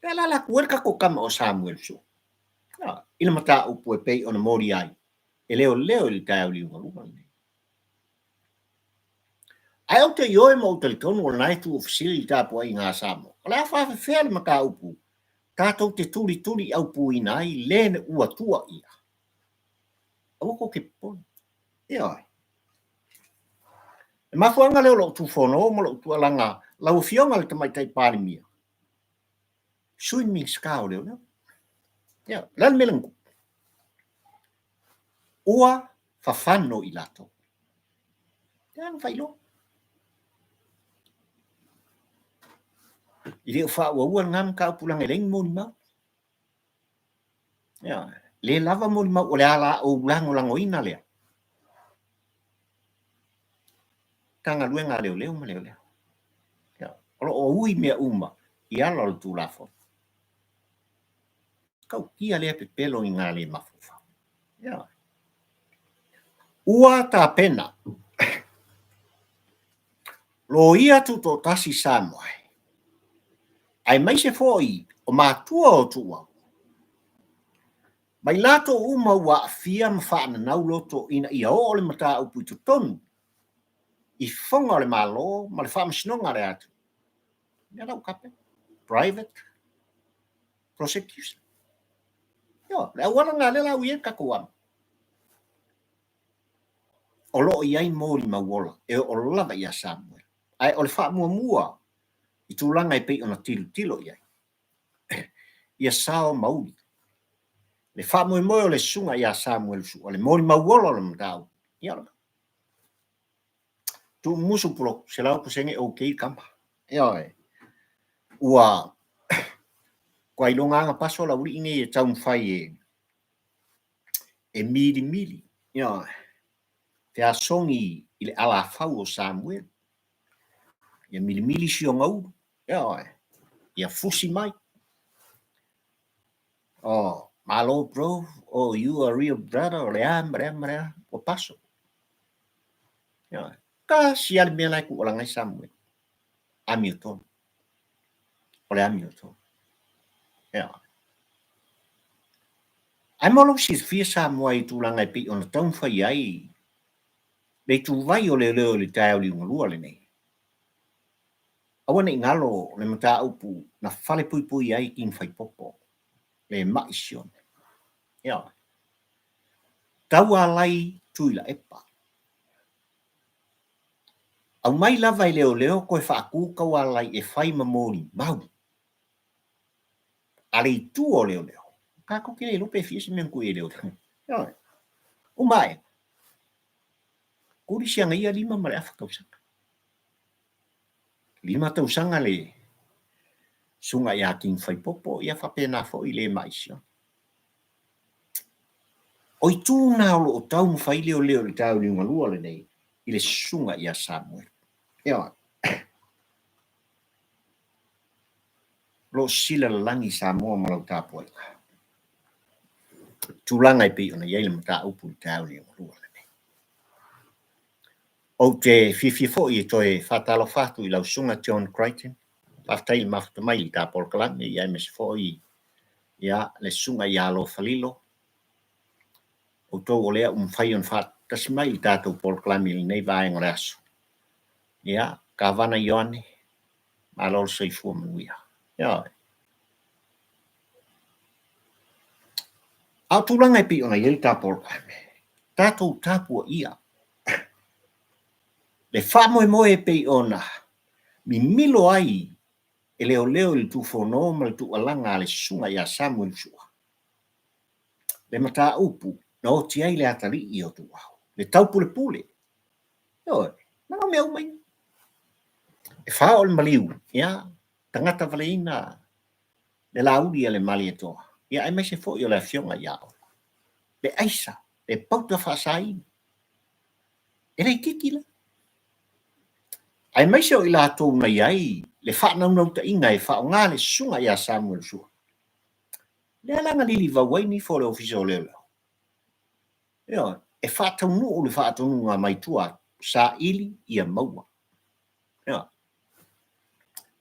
Ia la la atu ai le tatou tama o Samuel Sua. Ia, i le mataupu e pei ona moli ai e leoleo i le taeao liugaluga lenei. Ae ou te ioe ma ou talitonu o lena e tuufesili le tapuaiga a Samoa. O le a faafefea le mataupu tatou te tulituliaupuina ai le ua tua ia. Aua tou te popole. Ioe. Le mafuaaga lea o lou tufono ma lou tuualaga lau Afioga i le Tamaitai Palemia, Sui Minisita o Leoleo. Ia, o le a le mea lea na tupu? Ua fafano i latou. Ia na faailoa. I le o faaauaua lena mataupu leaga e leai ni molimau. Ia, le lava molimau o le a la ou lagolagoina lea. Matagaluega a Leoleo ma Leoleo. Ia, o lo o ui mea uma i ala o le Tulafono. Tautia lea pepelo i ngā le mafaufau. Ia. Ua tapena loia tutoatasi Samoa, aemaise foi o matua o Tuuau, ma i latou uma ua aafia ma faananau loto ina ia oo le mataupu i totonu i fofoga o le Malo ma le Faamasinoga a le atunuu. Mea la ua tapena. Private prosecution. Ioe, le auala lena lea la ua i ai le tatou amu. O lo o i ai molimau ola e oo lava ia Samuel. Ae o le faamuamua i tulaga e pei ona tilotilo i ai, ia sao ma uli le faamoemoe o le susuga ia Samuel Sua, le molimau ola o le mataupu. Ia, tuumusu poloku, 100% ok le kama. Ioe. Ua kuailoga aga paso la ulii nei e taumafai e e milimili, ioe, feasogi i le alafau o Samuel. Ia milimili si ona ulu, ioe, ia fusi mai. Oh, malo bro, oh, you are real brother, o le a ma le a ma le a, ua paso. Ioe, tasi lava le mea la e tuualaga ai Samuel, amiotonu. O le amiotonu. Ioe. Ae mo lou silafia Samoa i tulaga e pei ona taumafai ai le ituvai o leoleo i le taeao liugalua lenei, aua ne i galo le mataupu na falepuipui ai King Faipopo, le ma'i sione. Ioe. Taualai Tuilaepa. Aumai lava e leoleo toe faatu taualai e fai ma molimau a le itu o leoleo. Tatou te le iloa pe fia se mea na tuu i ai e leoleo. Ioe. Uma ae, tuli siaga ia 5.5 tausaga. 5 tausaga le susuga ia King Faipopo, ia faapena foi le Maisiona. O itu na o lo o taumafai leoleo i le taeao liugalua lenei i le susuga ia Samuel. Ioe. O lo o sila lalagi Samoa ma lau tapuaiga. Tulaga e pei ona i ai le mataupu i le taeao liugalua lenei. Ou te fiafia foi e toe faatalofa atu i lau Susuga John Crichton. Faafetai i le mafuta mai i le ta polokalame, ia aemaise foi ia le Susuga ia Alofa Lilo. Outou o lea ua mafai ona faatasi mai i le tatou polokalame i lenei vaega o le aso. Ia, Kavana Ioane, malo le soifua manuia. Ioe. A o tulaga e pei ona i ai le ta polokalame, tatou tapuaia le faamoemoe e pei ona mimilo ai e leoleo i le tufono ma le tuualaga a le Susuga ia Samuel Sua, le mataupu na oti ai le atalii o Tuuau, le taupulepule. Ioe, leaga o mea uma ia. E fao le maliu, ia, tagata valeina le lauli a le Malietoa, ia aemaise foi o le afioga ia Olo. Le aisa, le pauta faasaina. E le itiiti la. Aemaise o i latou na i ai le faanaunautaiga e faaaoga le susuga ia Samuel Sua. Lea la na lilivau ai nifo o le Ofisa o Leoleo. Ioe, e faataunuu le faatonuga mai tua atu, saili ia maua. Ioe,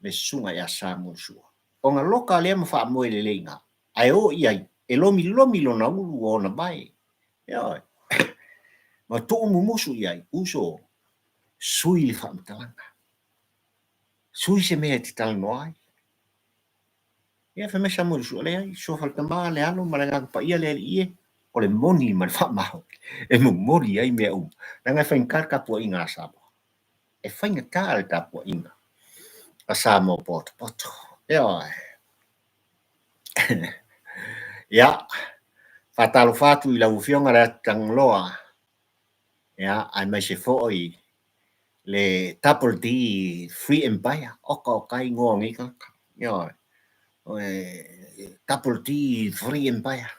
le susuga ia Samuel Sua. Ona loka lea ma faamoe lelei i ina, ae o i ai, e lomilomi lona ulu o ona vae. Ioe, ma tuumumusu i ai, uso, sui le faamatalaga. Sui se mea e te talanoa ai. Ia, fai mai Samuel Sua, leai, suafa le Tama, le Alo ma le Agaga Paia le Alii e, o le moni ma le faamaoni e momoli ai mea uma. Leaga e faigata le tapuaiga a Samoa. E faigata le tapuaiga a Samoa potopoto. Ioe. Ia, faatalofa atu i lau Afioga Leatutagaloa, ia, aemaise foi le Double D Free Empire. Oka oka igoa o nei tagata. Ioe. Double D Free Empire.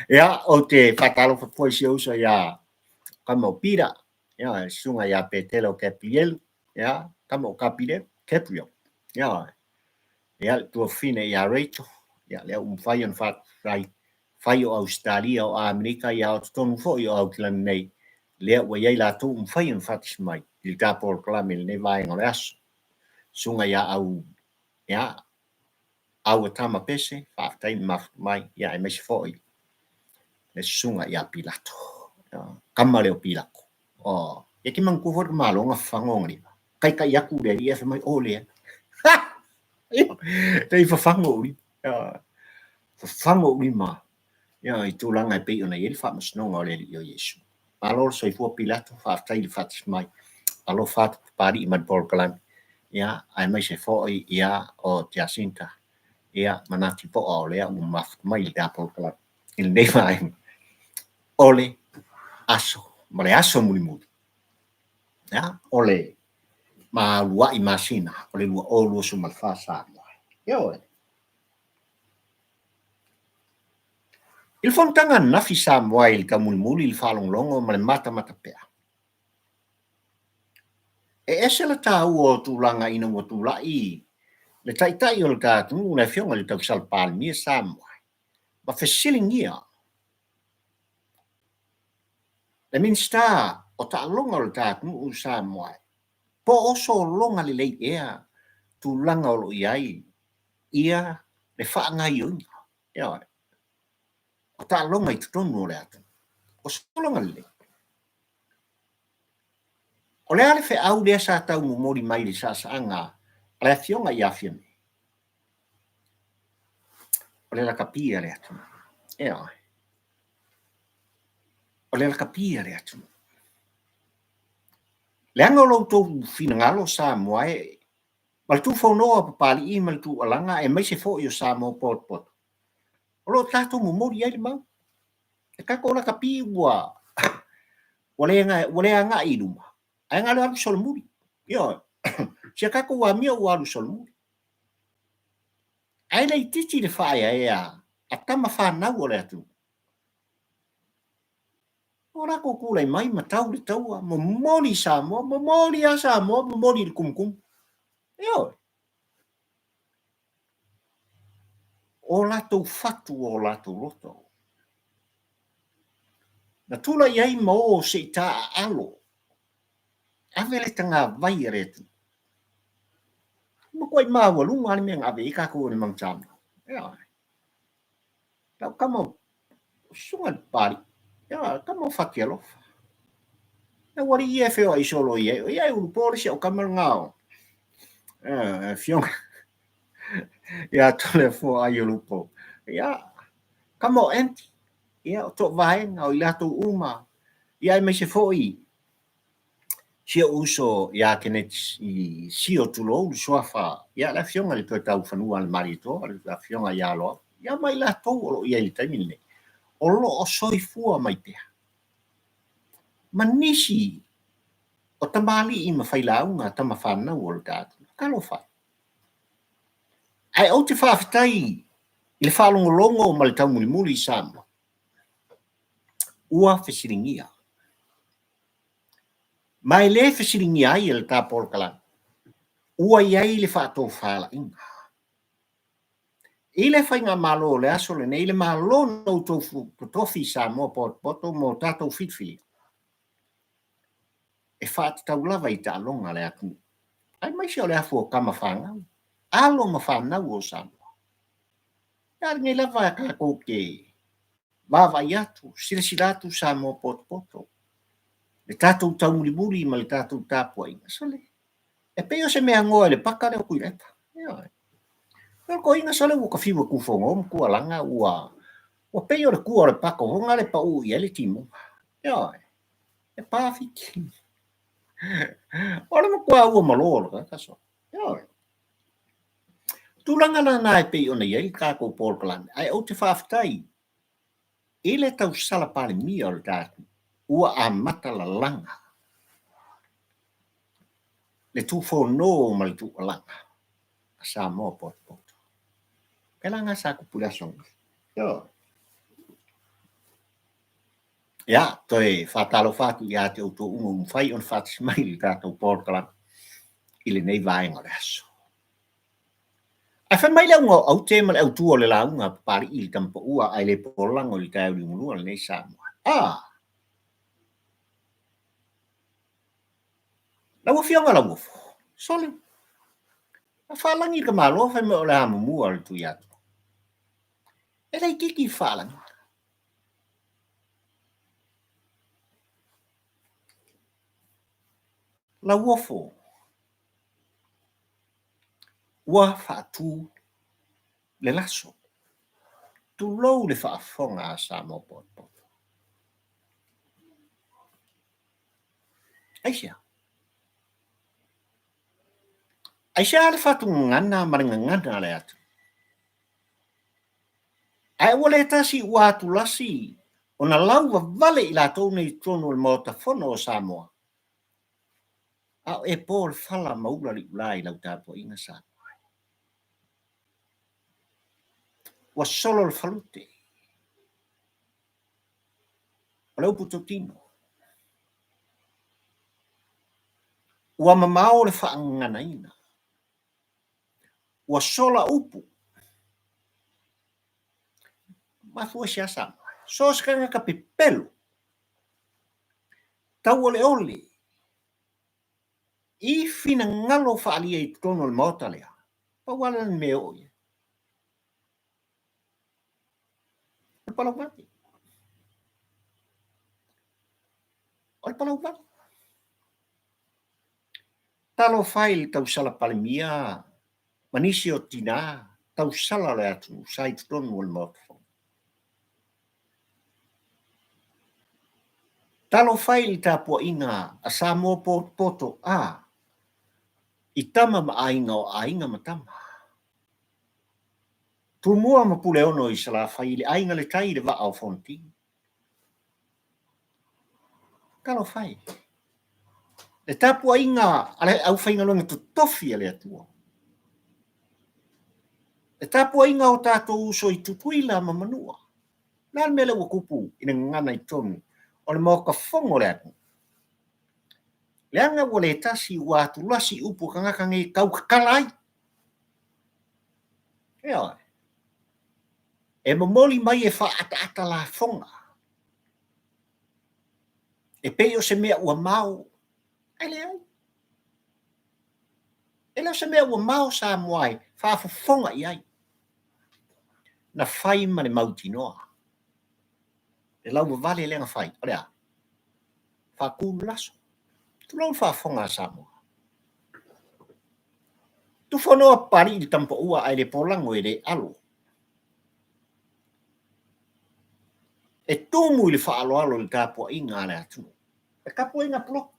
Ia, ou te faatalofa foi i si ou uso ia Kama o Pira, ia, susuga ia Petelo Gabrielu, ia, tama o Kapilelu, Gabriel, ia, ia, le tuafafine ia Rachel, ia, lea ua mafai ona faafetai, fai o Ausetalia, o Amerika, ia, o totonu foi o Aukilani nei, lea ua i ai latou ua mafai ona faatasi mai i le ta polokalame i lenei vaega o le aso. Susuga ia Au, ia, Aua Tama Pese, faafetai le mafuta mai, ia, aemaise foi le susuga ia Pilato, tama lea o Pilato. Oh, ia te manatua foi le tamaloa na fafaga ona lima. Taitai atu le alii ae fai mai, o lea. Tei fafaga ou lima. Fafaga ou lima ia, i tulaga e pei ona i ai le faamasinoga o le Alii o Iesu. Malo le soifua Pilato, faafetai le faatasi mai. Alofa atu Papalii ma le polokalame. Ia, aemaise foi ia o Jacinta, ia, ma Nati Poa o lea ua mafuta mai i le ta polokalame i lenei vaega o le aso ma le aso mulimuli. Ia, o le maluai masina o le 2024 Samoa. Ioe. I le fonotaga ananafi Samoa i le taumulimuli, le faalogologo ma le matamata pea. E ese le taua o tulaga ina ua tulai le Taitai o le ta atunuu, le Afioga i le Tausala Palemia Samoa, ma fesiligia le Minisita o Taaloga o le ta atunuu Samoa po o sologa lelei ea tulaga o lo o i ai ia le faagaoioiga, ioe, o taaloga i totonu o le atunuu. O sologa lelei. O le a le feau lea sa tau momoli mai i le saasaaga a le Afioga ia Fiame? O le lakapi a le atunuu. Ioe. O le lakapi a le atunuu. Leaga o lo outou finagalo Samoa e, ma le tufonoa o Papalii ma le Tuualaga aemaise foi o Samoa potopoto, o lo o tatou momoli ai le mau. E tatou lakapi ua ua le ua le agai i luma, ae na o le alu solomuli. Ioe. Si a tatou amio ua alu solomuli. Ae laitiiti le faaeaea a tama fanau o le atunuu. Ua latou tulai mai ma tau le taua, momoli i Samoa, momoli lava Samoa, momoli i le tumutumu. Ioe. O latou fatu o latou loto. Na tulai ai ma o se i taaalo, ave le tagavai a le atunuu. E matuai maualuga lava le mea na ave i ai tatou e le Manu Samoa. Ioe. Lau tama o susuga i le Papalii, ioe, tama o Fatialofa. E au alii ia e feoai solo i ai, o ia e ulupo le isi au tama lena o afioga ia Toleafoa Aiolupo. Ia, tama o Andy, ia o Toovaega, o i latou uma, ia aemaise foi si ou uso ia Keneti Sio tulou le suafa, ia le afioga i le Toetaufanua a le Malietoa, le afioga ia Loau, ia ma i latou o lo o i ai i le taimi lenei, o lo o soifua mai pea. Ma nisi o tamalii ma failauga tama fanau o le tatou. Talofa e. Ae ou te faafetai i le faalogologo ma le taumulimuli i Samoa. Ua fesiligia. Ma e le fesiligia ai e le ta polokalame, ua i ai le faatofalaiga. I le faigamalo o le aso lenei, le Malo na outou totofi i Samoa potopoto mo tatou filifilia, e faatatau lava i taaloga a le atunuu, aemaise o le afu o tama fanau, alo ma fanau o Samoa. A lenei lava tatou te vaavaai atu, silasila atu Samoa potopoto, le tatou taumulimuli ma le tatou tapuaiga, sole, e pei o se mea goa i le paka lea o Tuilaepa. Ioe. O le toeaina sole ua ta fiu e tufono ma tualaga ua ua pei o le tua o le paka ona le pau i ai le timuga. Ioe. E pa fiti. O le matua ua malo o le tagata sole. Ioe. Tulaga la na e pei ona i ai le tatou polokalame, ae ou te faafetai i le tausala Palemia o le tatou ua amata lalaga le tufono ma le tuualaga a Samoa potopoto. Pēlā ngā sa tupu i le aso ananafi. Ioe. Ia, toe faatalofa atu ia te outou uma ua mafai ona faatasi mai i le tatou polokalame i lenei vaega o le aso. Ae fai mai le auga o aute ma le autu o le lauga a Papalii i le tama paua ae le polago i le taeao liugalua lenei Samoa. Ah! Lau Afioga Lauofo, sole, a faalagi le tamaloa fai mai o le amomua o le Tuiatua. E laitiiti le faalagiga. Lauofo, ua faatu le laso, tulou le faafofoga a Samoa potopoto. Aisea? Aisea le faatugagana ma le gagana a le atunuu? Ae ua le tasi ua atulasi ona lauvavale i latou nei i totonu o le Maota Fono o Samoa, a o e po le fala ma ula liulā i lau tapuaiga Samoa e. Ua solo le falute o le upu tautino. Ua mamao le faagaganaina. Ua sola upu. Mafua i se a Samoa? So o se tagata pepelo, tauoleole, i finagalo faaalia i totonu o le Maota lea, pau lava lea o le mea e oo i ai. O le palauvale. O le palauvale. Talofa e i le tausala Palemia ma nisi o tinā tausala o le atunuu sa i totonu o le Maota Fono. Talofa e i le tapuaiga a Samoa potopoto a i tama ma aiga o aiga ma tama. Tumua ma Puleono i Salafai i le aiga le tai i le vaa o Fonoti. Talofa e, le tapuaiga a le aufaigaluega totofi a le Atua. Le tapuaiga a o tatou uso i Tutuila ma Manua. Le a le mea lea ua tupu i le gagana i totonu o le Maota Fono o le atunuu? Leaga ua le tasi ua atulasi upu a tagata nei e tautatala ai. Ioe. E momoli mai e faaataata lafoga. E pei o se mea ua mao, ae leai. E le o se mea ua mao Samoa e faafofoga i ai. Na fai ma le mautinoa. Le lauvavale lea na fai, o le a? Faatu le laso. Tulou le faafofoga a Samoa. Tufonoa Papalii i le tamapaua ae le polago e le alo. E tumu i le faaaloalo i le tapuaiga a le atunuu. Le tapuaiga poloka.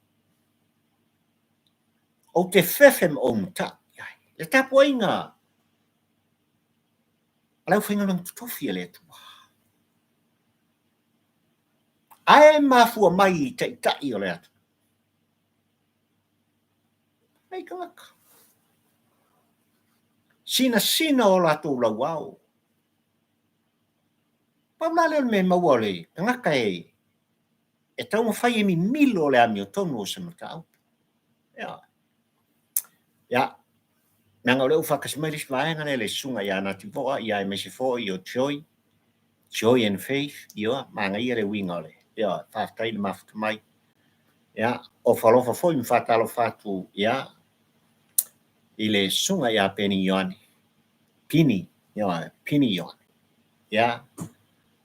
Ou te fefe ma ou mata'i i ai. Le tapuaiga a le aufaigaluega totofi a le Atua. Ae mafua mai i taitai o le atunuu. Nei tagata. Sinasina o latou lauao. Pau la lea o le mea e maua o le tagata e e taumafai e mimilo le amiotonu o se mataupu. Ia, ia leaga o lea ua faatasi mai le isi vaega lea le susuga ia Nativoa, ia aemaise foi o Joy, Joy and Faith, ia, manaia le uiga o le, ia, faafetai le mafuta mai. Ia, ofa alofa foi ma faatalofa atu, ia, i le susuga ia Peni Ioane, Pini, ia, Pini Ioane, ia,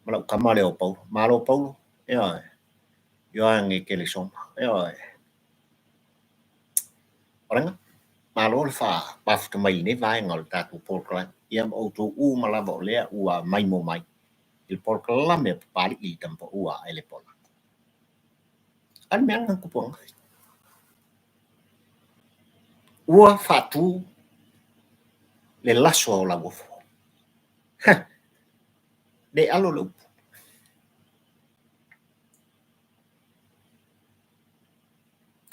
ma lau tama lea o Paulo. Malo Paulo, ioe, Ioane Kelesoma, ioe. Olega, malo le faamafuta mai i lenei vaega o le tatou polokalame. Ia ma outou uma lava o lea ua maimoa mai i le polokalame a Papalii i le Tamapaua a Elepola. A le mea na tupu ananafi. Ua faatu le laso o Lauofo. Ha! Le alo le upu.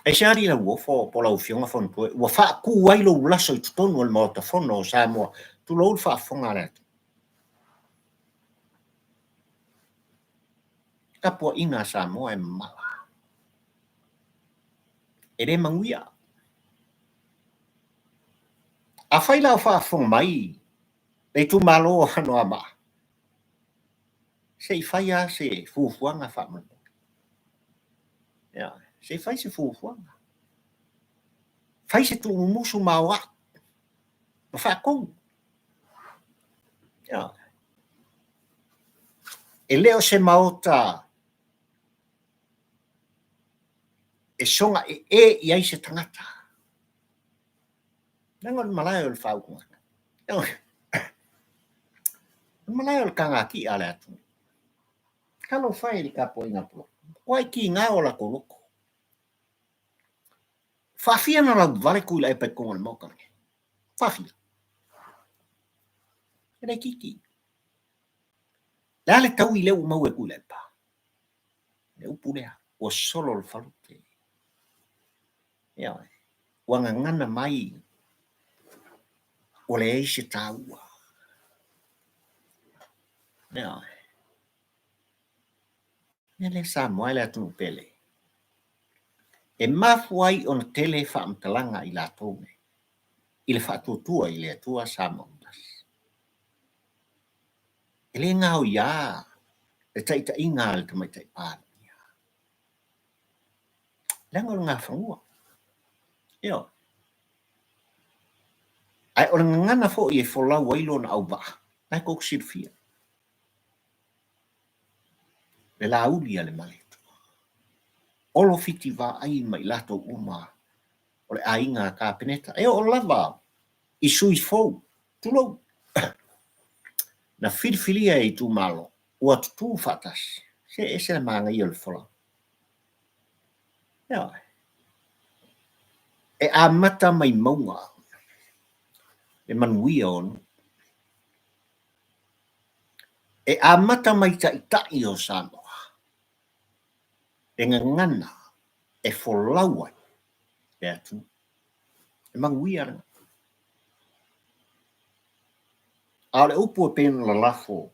Aisea alii Lauofo po o lau Afioga Fonotoe ua faatu ai lou laso i totonu o le Maota Fono o Samoa, tulou le faafofoga a le atunuu. Tapuaiga a Samoa e mamala. E le manuia. Afai la o faafofoga mai le itumalo o Anoamaa, se i fai lava se fuafuaga faamolemole. Ia, se i fai se fuafuaga. Fai se tuumumusu maoae ma faatonu. Ia. E le o se maota e soga ee i ai se tagata. Leaga o le malae o le faautugatagi. O le malae o le kagatia a le atunuu. Talofa e i le tapuaiga a Pulotu. Matua tiga o latou loto. Faafia na lauvale Tuilaepa i totonu o le Maota lenei. Faafia. E le itiiti. Le a le taui lea ua maua e Tuilaepa? Le upu lea, ua solo le falute. Ioe. Ua gagana mai ua leai se taua. Ioe. Mea lea Samoa e le atunuu pele. E mafua ai ona tele faamatalaga i latou nei i le faatuatua i le Atua Samoa ua tasi. E le gaoiā le taitaiga a le Tamaitai Palemia. Leaga o le gafanua. Ioe. Ae o le gagana foi e folau ai lona auvaa, na e tou te silafia. Le lāuli a le Malietoa. Olo Fiti Vaai ma i latou uma o le aiga Kapeneta. E oo lava i sui fou, tulou, na filifilia e itumalo, ua tutū faatasi. Se ese le manaia o le folau. Ioe. E amata mai mauga le manuia o nuu. E amata mai taitai o Samoa le gagana e folau ai le atunuu. E manuia lena. A o le upu e pei ona lalafo,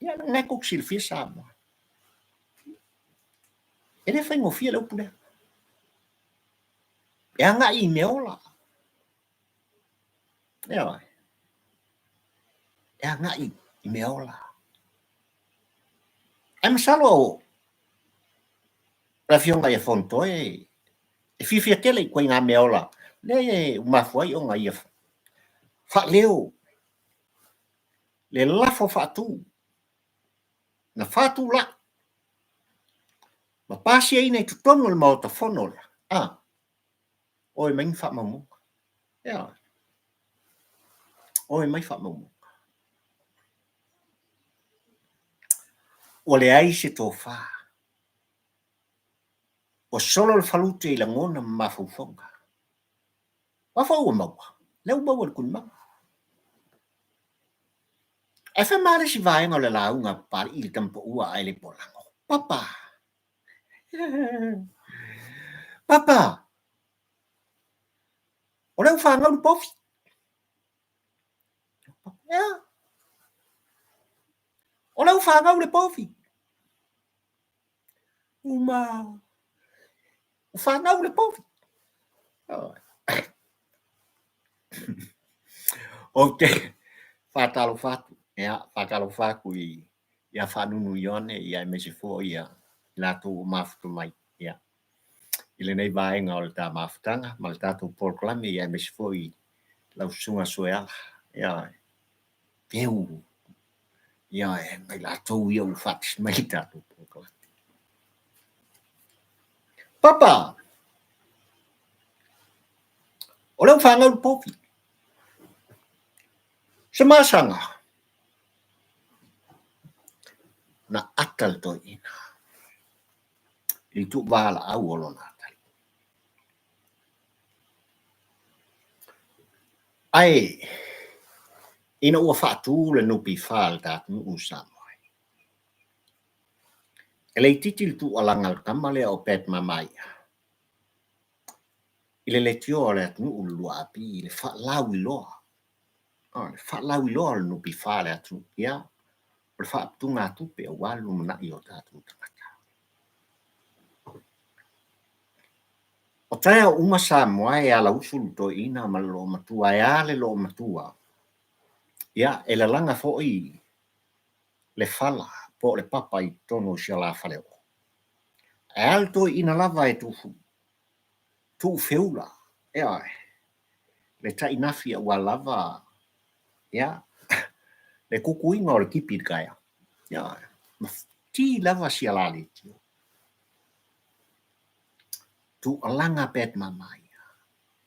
ia lena e tou te silafia Samoa. E le faigofie le upu lea. E agai i mea ola. Ioe. E agai i mea ola. Ae masalo o le afioga ia Fonotoe e fiafia tele i ituaiga mea ola lea ua mafua ai ona ia faaleo le lafo faatu na faatulai ma pasiaina i totonu o le Maota Fono lea, a, o e mai ni faamaumauga. Ioe. O e mai faamaumauga. Ua leai se tofa. Ua solo le falute i lagona ma mafaufauga. O a foi ua maua? Lea ua maua e le Tulimaga. Ae fai ma le isi vaega o le lauga a Papalii i le tama paua ae le polago. Papa! Papa! O lea ua fanau le povi. Ea? O lea ua fanau le povi. Uma. Ua fanau le povi. Ou te faatalofa atu, ia, faatalofa atu i ia Faanunu Ioane, ia aemaise foi ia i latou ua mafuta mai, ia, i lenei vaega o le ta mafutaga ma le tatou polokalame, ia aemaise foi lau Susuga Sueala, ia, peu, ia, ma i latou ia ua faatasi mai i le tatou polokalame. Papa! O lea ua fanau le povi. Se masaga na ata le toeaina i le tuuvalaau o lona atalii. Ae ina ua faatu le NPF a le ta atunuu o Samoa, e le itiiti le tuualaga a le tama lea o Pat Mamaia i le leitioa o le atunuu le 2AP i le faalauiloa, le faalauiloa o le NPF a le atunuu, ia, o le faaputugatupe aua le lumanai o tatou tagata. O taeao uma Samoa e alausu le toeaina ma le loomatua, ae a le loomatua? Ia, e lalaga foi le fala po o le papa i totonu o si alafaleoo. Ae a le toeaina lava e tufu tuufeula, ioe, le tainafi aua lava, ia, le kukuiga o le tipi i le taeao, ioe, ma ti lava si ala leitio. Tuualaga Pat Mamaia,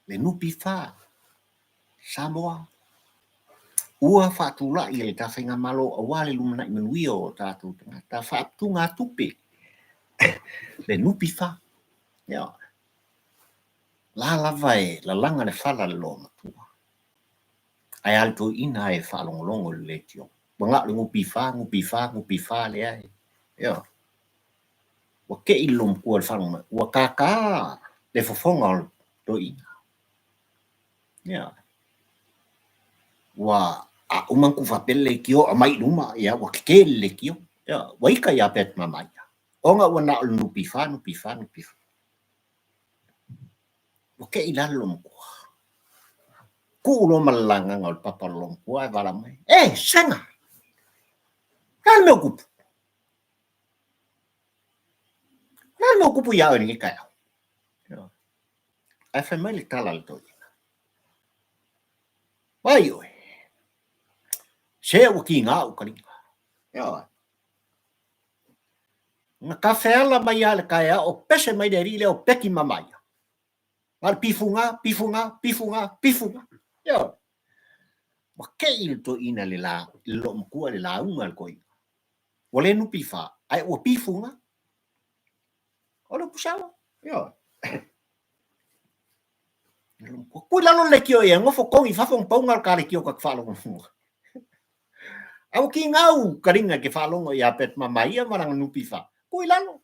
le NPF Samoa, ua faatulai e le ta faigamalo aua le lumanai manuia o tatou tagata faaputugatupe le NPF. Ioe. La lava e lalaga le fala i le loomatua. Ae a le toeaina e faalogologo i le leitio. Ua na o le NPF, NPF, NPF lea e. Ioe. Ua tei le loomatua i le faalogo mai. Ua tātā le fofoga o le toeaina. Ioe. Ua a uma ona tuufaapea le leitio aumai i luma, ia ua tetē le leitio. Ioe. Ua ita ia Pat Mamaia ona ua na o le NPF, NPF, NPF. Ua tei i lalo le loomatua. Tuu loa ma le lagaga o le papa o le loomatua ae valaau mai, E! Sega! O le a le mea ua tupu? O le a le mea ua tupu ia oe i lenei taeao? Ae fai mai le tala a le toeaina, Vaai oe, se ua tiga ou taliga. Ioe. Na tafeala mai lava i le taeao o pese mai le alii lea o Peki Mamaia. Na o le pifuga, pifuga, pifuga, pifuga. Ioe. Ua tei le toeaina i le loomatua i le lauga a le toeaina. Ua le NPF, ae ua pifuga. O le upu sao. Ioe. Kui lalo le leitio ia, ngofo kongi fafo paunga o ka leitio ka whaalongo. Awa ki ngau karinga ke whaalongo ia pet mama ia maranga nupi wha. Kui lalo.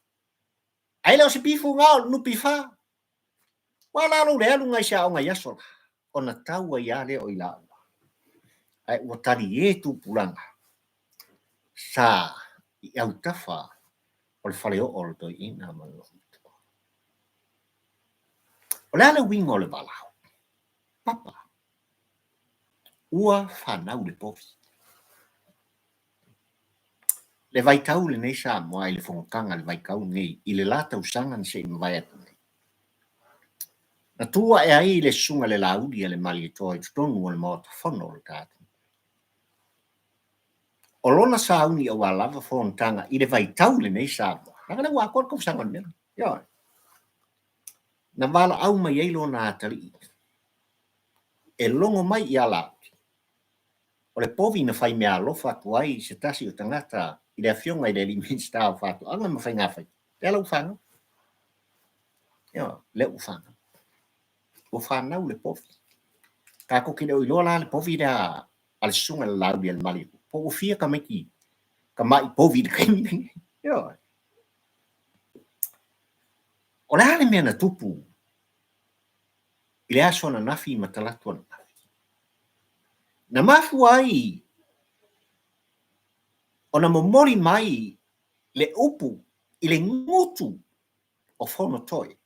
Ai leo se pifu ngā o nupi wha. Wa lalo le alu ngai se aonga i aso la. Ona taua ia leo i la ua. Ai ua tali e tupulanga. Sa i autafa o le fale oo o le toeaina ma le logomatua. O le a le uiga o le valaau? Papa, ua fanau le povi. Le vaitau lenei Samoa i le fonotaga le vaitau lenei i le la tausaga na se i mavae atu nei. Na tu ae ai le susuga i le Laauli a le Malietoa i totonu o le Maota Fono o le tatou O lona sauni aua lava fonotaga i le vaitau lenei Samoa, leaga lea ua atoa le tausaga o le mea lea. Ioe. Na valaau mai ai lona atalii e logo mai ia Laauli, o le povi na fai meaalofa atu ai se tasi o tagata i le afioga i le alii Minisita o Faatoaga ma Faigafaiva, lea la ua fanau. Ioe, lea ua fanau. Ua fanau le povi. Tatou te le o iloa la le povi lea a le susuga i le Laauli a le Malietoa, po ua fia tamaiti tamai povi i le taimi lenei. Ioe. O le a le mea na tupu i le aso ananafi ma talaatu ananafi? Na mafua ai ona momoli mai le upu i le gutu o Fonotoe,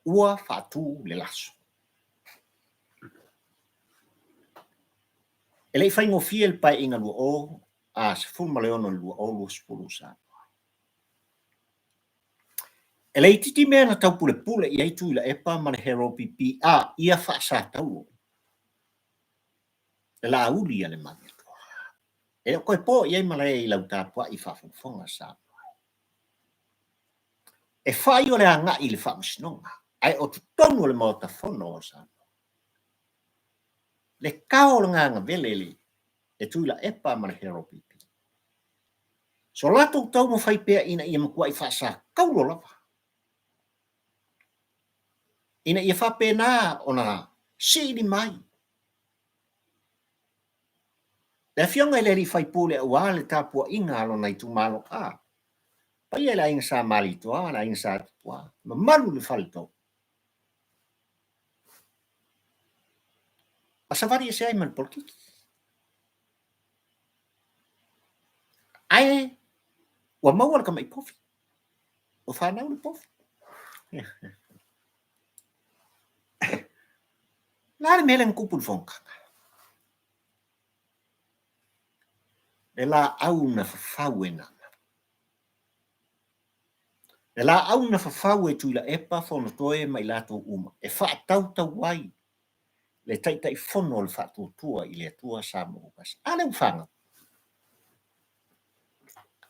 ua faatu le laso. E le i faigofie le Paeaiga 2016 i le 2020 Samoa. E le itiiti mea na taupulepule i ai Tuilaepa ma le Harold a ia faasatauo le Laauli a le Malietoa. E le o toe po i ai malae i lau tapuai faafogafoga Samoa. E fai o le agai i le Faamasinoga, ae o totonu o le Maota Fono o Samoa. Le tao o le gagavele le Tuilaepa ma le Harold Pipi. So latou taumafai pea ina ia matuai faasataulo lava, ina ia faapena ona siili mai le afioga i le alii faipule aua le tapuaiga a lona itumalo a paia i le aiga Sa Malietoa, le aiga Sa Tupua, mamalu i le faletolu. Ma savali ese ai ma le polokiki. Ae ua maua le tamai povi. Ua fanau le povi. Le a le mea lea na tupu i le fonotaga? Le laau na fafau e Nana. Le laau na fafau e Tuilaepa, Fonotoe ma i latou uma e faatautau ai le Taitaifono o le Faatuatua i le Atua Samoa ua Tasi. A lea ua fanau?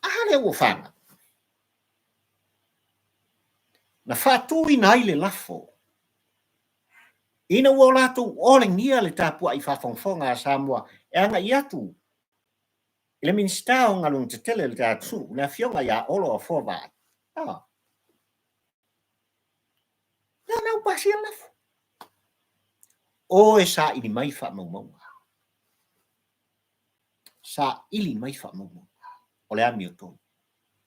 A lea ua fanau? Na faatuina ai le lafo ina ua o latou olegia le tapuai faafogafoga a Samoa e agai atu i le Minisita o Galuega Tetele o le tatou le Afioga ia Olo Afoa Vaai. Ah. Lea na ua pasia le lafo. O e saili mai faamaumauga. Saili mai faamaumauga. O le amiotonu.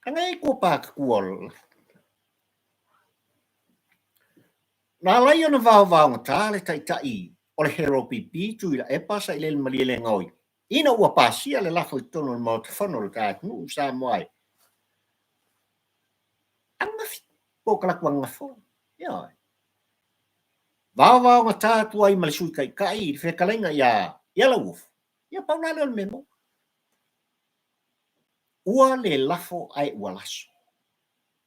Leaga e i tua pa tatua o le lafo. Na ala ai ona vaovaogata le taitai o le HRPP Tuilaepa Sailele Malielegaoi ina ua pasia le lafo i totonu o le Maota Fono o le ta atunuu o Samoa e ananafi po o talaatu ananafi foi. Ioe. Vaovaogata atu ai ma le Sui Taitai i le fetalaiga ia ia Lauofo. Ia pau la lea o le mea maua. Ua le lafo ae ua laso.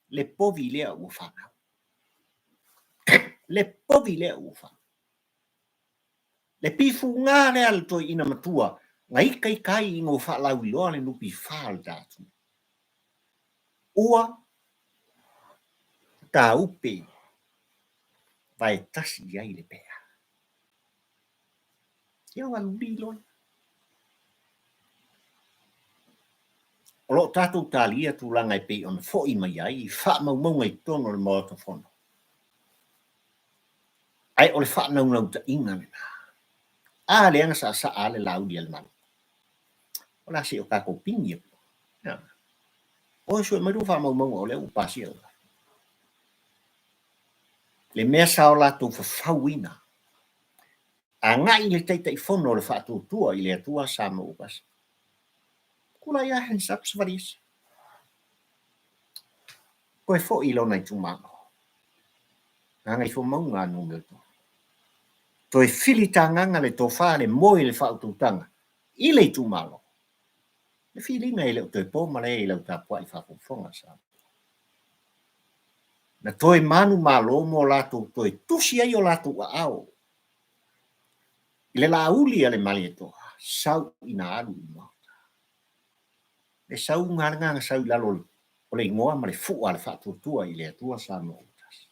Le povi lea ua fanau. Le povi lea ua fanau. Le pifuga lea a le toeaina matua na itaita ai ina ua faalauiloa le NPF a le ta atunuu. Ua taupe vaetasi i ai le pea. Ia ua lilo ia. O lo o tatou talia tulaga e pei ona foi mai ai faamaumauga i totonu o le Maota Fono. Ae o le faanaunautaiga lena. A lea na saasaa lava le Laauli a le Malo. O le a se i o tatou pigi atu. Oi, sue mai lua faamaumauga o lea ua pasia le Le mea sa o latou fafauina agai i le Taitaifono o le Faatuatua i le Atua Samoa ua Tasi. Tulai lava hands up savali ese. Toe foi i lona itumalo. Gagaifomauga Nu.3. Toe filitagaga le tofa, le moe, le faautautaga i le itumalo. Le filiga e le o toe po malae i lau tapuai faafogafoga Samoa. Na toe manumalo mo latou toe tusi ai o latou aao i le Laauli a le Malietoa, sau ina alu i le Maota. Le sauga lena na sau i lalo o le igoa ma le fua a le Faatuatua i le Atua Samoa ua Tasi.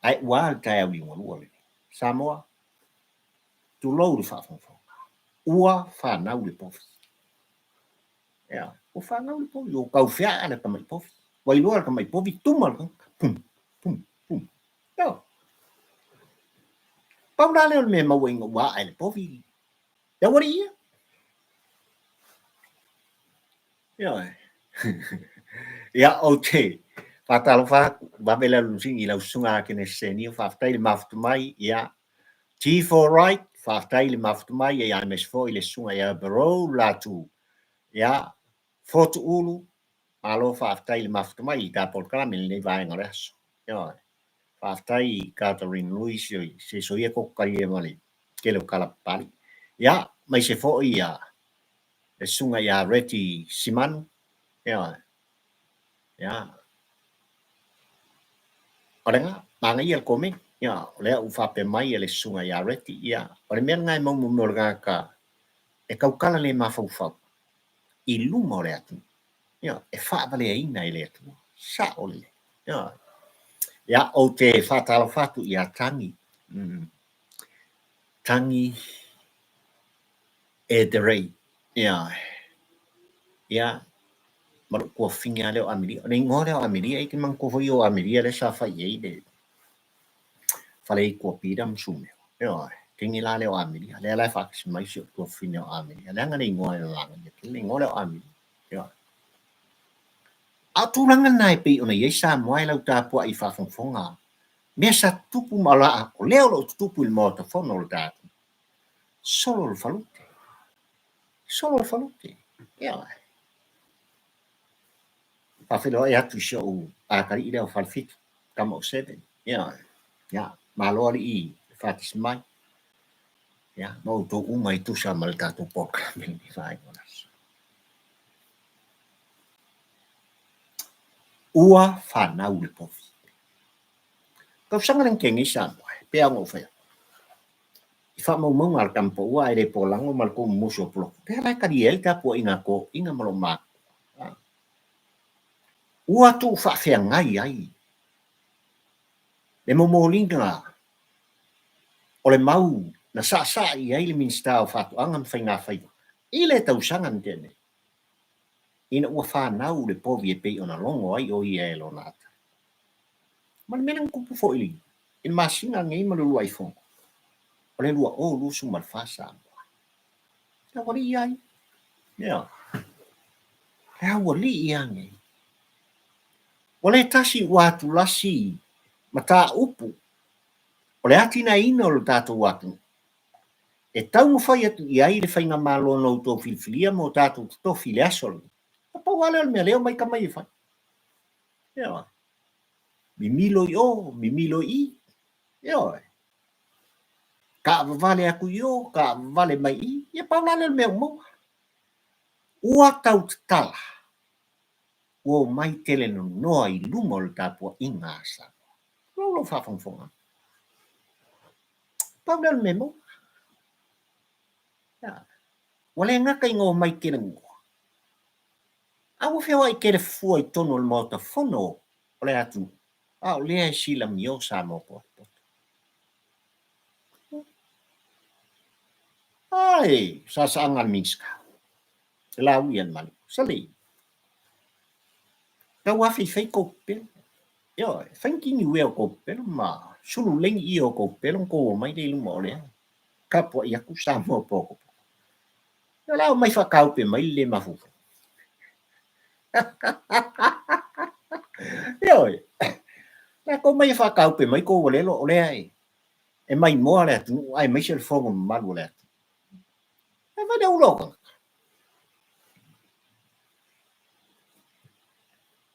Ae ua a le taeao liugalua lenei? Samoa, tulou le faafogafoga, ua fanau le povi. Ea, ua fanau le povi, ua tau feaa le tamai povi. Ua iloa le tamai povi, tuma le tagata, pum, pum, pum. Ea. Pau la lea o le mea e maua ina ua ae le povi, le aualii ia. Ioe. Ia, ou te faatalofa atu, vave le alu i lau susuga Akenese Senio, faafetai le mafuta mai, ia, T4 Wright, faafetai le mafuta mai, ia, aemaise foi le susuga ia Barrow Latu, ia, Fotu Ulu, malo faafetai le mafuta mai i ta polokalame i lenei vaega o le aso. Ioe. Faafetai i Catherine Louis, se soia koko talie ma le tele o tala papalii. Ia, aemaise foi ia le susuga ia Reti Simanu, ioe, ia, o lena, manaia le komeni, ia, o lea ua faapea mai le susuga ia Reti, ia, o le mea lena e maua mo le tagata e tautala le mafaufau i luma o le atunuu, ia, e faavaleaina e le Atua, sao lelei, ioe. Ia, ou te faatalofa atu ia Tagi, Tagi Ederei, ioe, ia, ma lou tuafafine lava lea o Amelia. O le igoa lea o Amelia, e te manatua foi o Amelia lea sa fai i ai le faleitu a Peter ma Sumeo. Ioe, teine la lea o Amelia, lea la e faatasi mai si ou tuafafine o Amelia. Leaga le igoa e manaia tele, le igoa lea o Amelia. Ioe. A o tulaga na e pei ona i ai Samoa e lau tapuai faafogafoga, mea sa tutupu ma o lea o lo o tutupu i le Maota Fono o le tatou Solo le falute. Solo le falute. Ioe. Faafeiloai atu i si ou atalii lea o Falefitu, tama o Seven. Ioe. Ia, malo alii le faatasi mai. Ia, ma outou uma e tusa ma le tatou polokalame i lenei vaega o le aso. Ua fanau le povi. Tausaga lea na tea nei Samoa, e pei lava ona ou fai atu, i faamaumauga a le tama paua ae le polago ma le tou mumusu o poloka, pea la e talia ai le tapuaiga a toeaiina ma loomatutua. Ua tuufaafeagai ai le momoliga o le mau na saasaa i ai le Minisita o Faatoaga ma Faigafaiva i le tausaga na tea nei, ina ua fanau le povi e pei ona logo ai o ia e lona ata. Ma le mea lea na tupu foi i le masina lenei ma le uluai fono, o le 2024 Samoa. Le aualii ia ia. Ioe. Le aualii ia nei. Ua le tasi ua atulasi mataupu o le atinaeina o le tatou atunuu e taumafai atu i ai le faigamalo na outou filifilia ma o tatou totofi i le aso lenei. Na pau lava lea o le mea lea omai tama ia e fai. Ioe. Mimilo i o, mimilo i i. Ioe. Taavavale atu i o, taavavale mai i i. Ia pau la lea o le mea ua maua. Ua tau tatala, ua omai tele nonoa i luma o le tapuaiga a Samoa. Tulou lou faafogafoga. Pau lea o le mea e maua. Ioe. Ua le gata ina omai tele nonoa, A ua feoai tele fua i totonu o le Maota Fono o le atunuu, a o lea e silamio Samoa potopoto. Ai, saasaaga a le Minisita, le Laui a le Malo, sali, tau afeifei tou pepelo. Ioe, fai ni tiniuea o kou pepelo ma sulu lei ni ie o kou pepelo ona kou omai lea i luma o lea tapuai atu Samoa potopoto. Ia o le a omai faataupe mai le le mafaufau. Ioe, o le a tou omai e faataupe mai tou alelo o lea e maimoa le atunuu aemaise le fono mamalu a le atunuu. E fai le ula o tagata.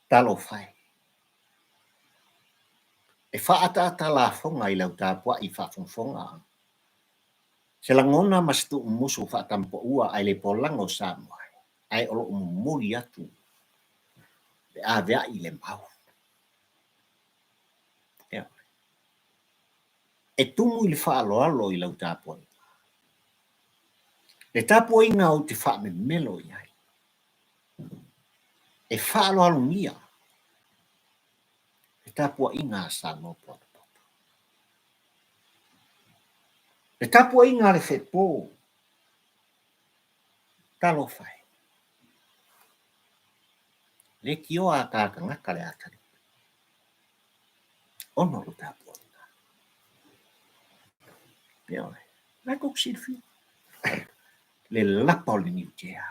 Talofa e. E faaataata lafoga i lau tapuai faafogafoga. Se lagona ma se tuumusu faatamupaua ae le polaga o Samoa ae o lo o momoli atu le aveai i le mau. E tumu i le faaaloalo i lau tapuaiga. Le tapuaiga ou te faamemelo i ai. E faaaloalogia le tapuaiga a Samoa potopoto. Le tapuaiga a le fepo, talofa e, leitioa a ta tagata le atalii, ona o le tapuaiga. Ioe, o la e tou te silafia le lapa o le niutea.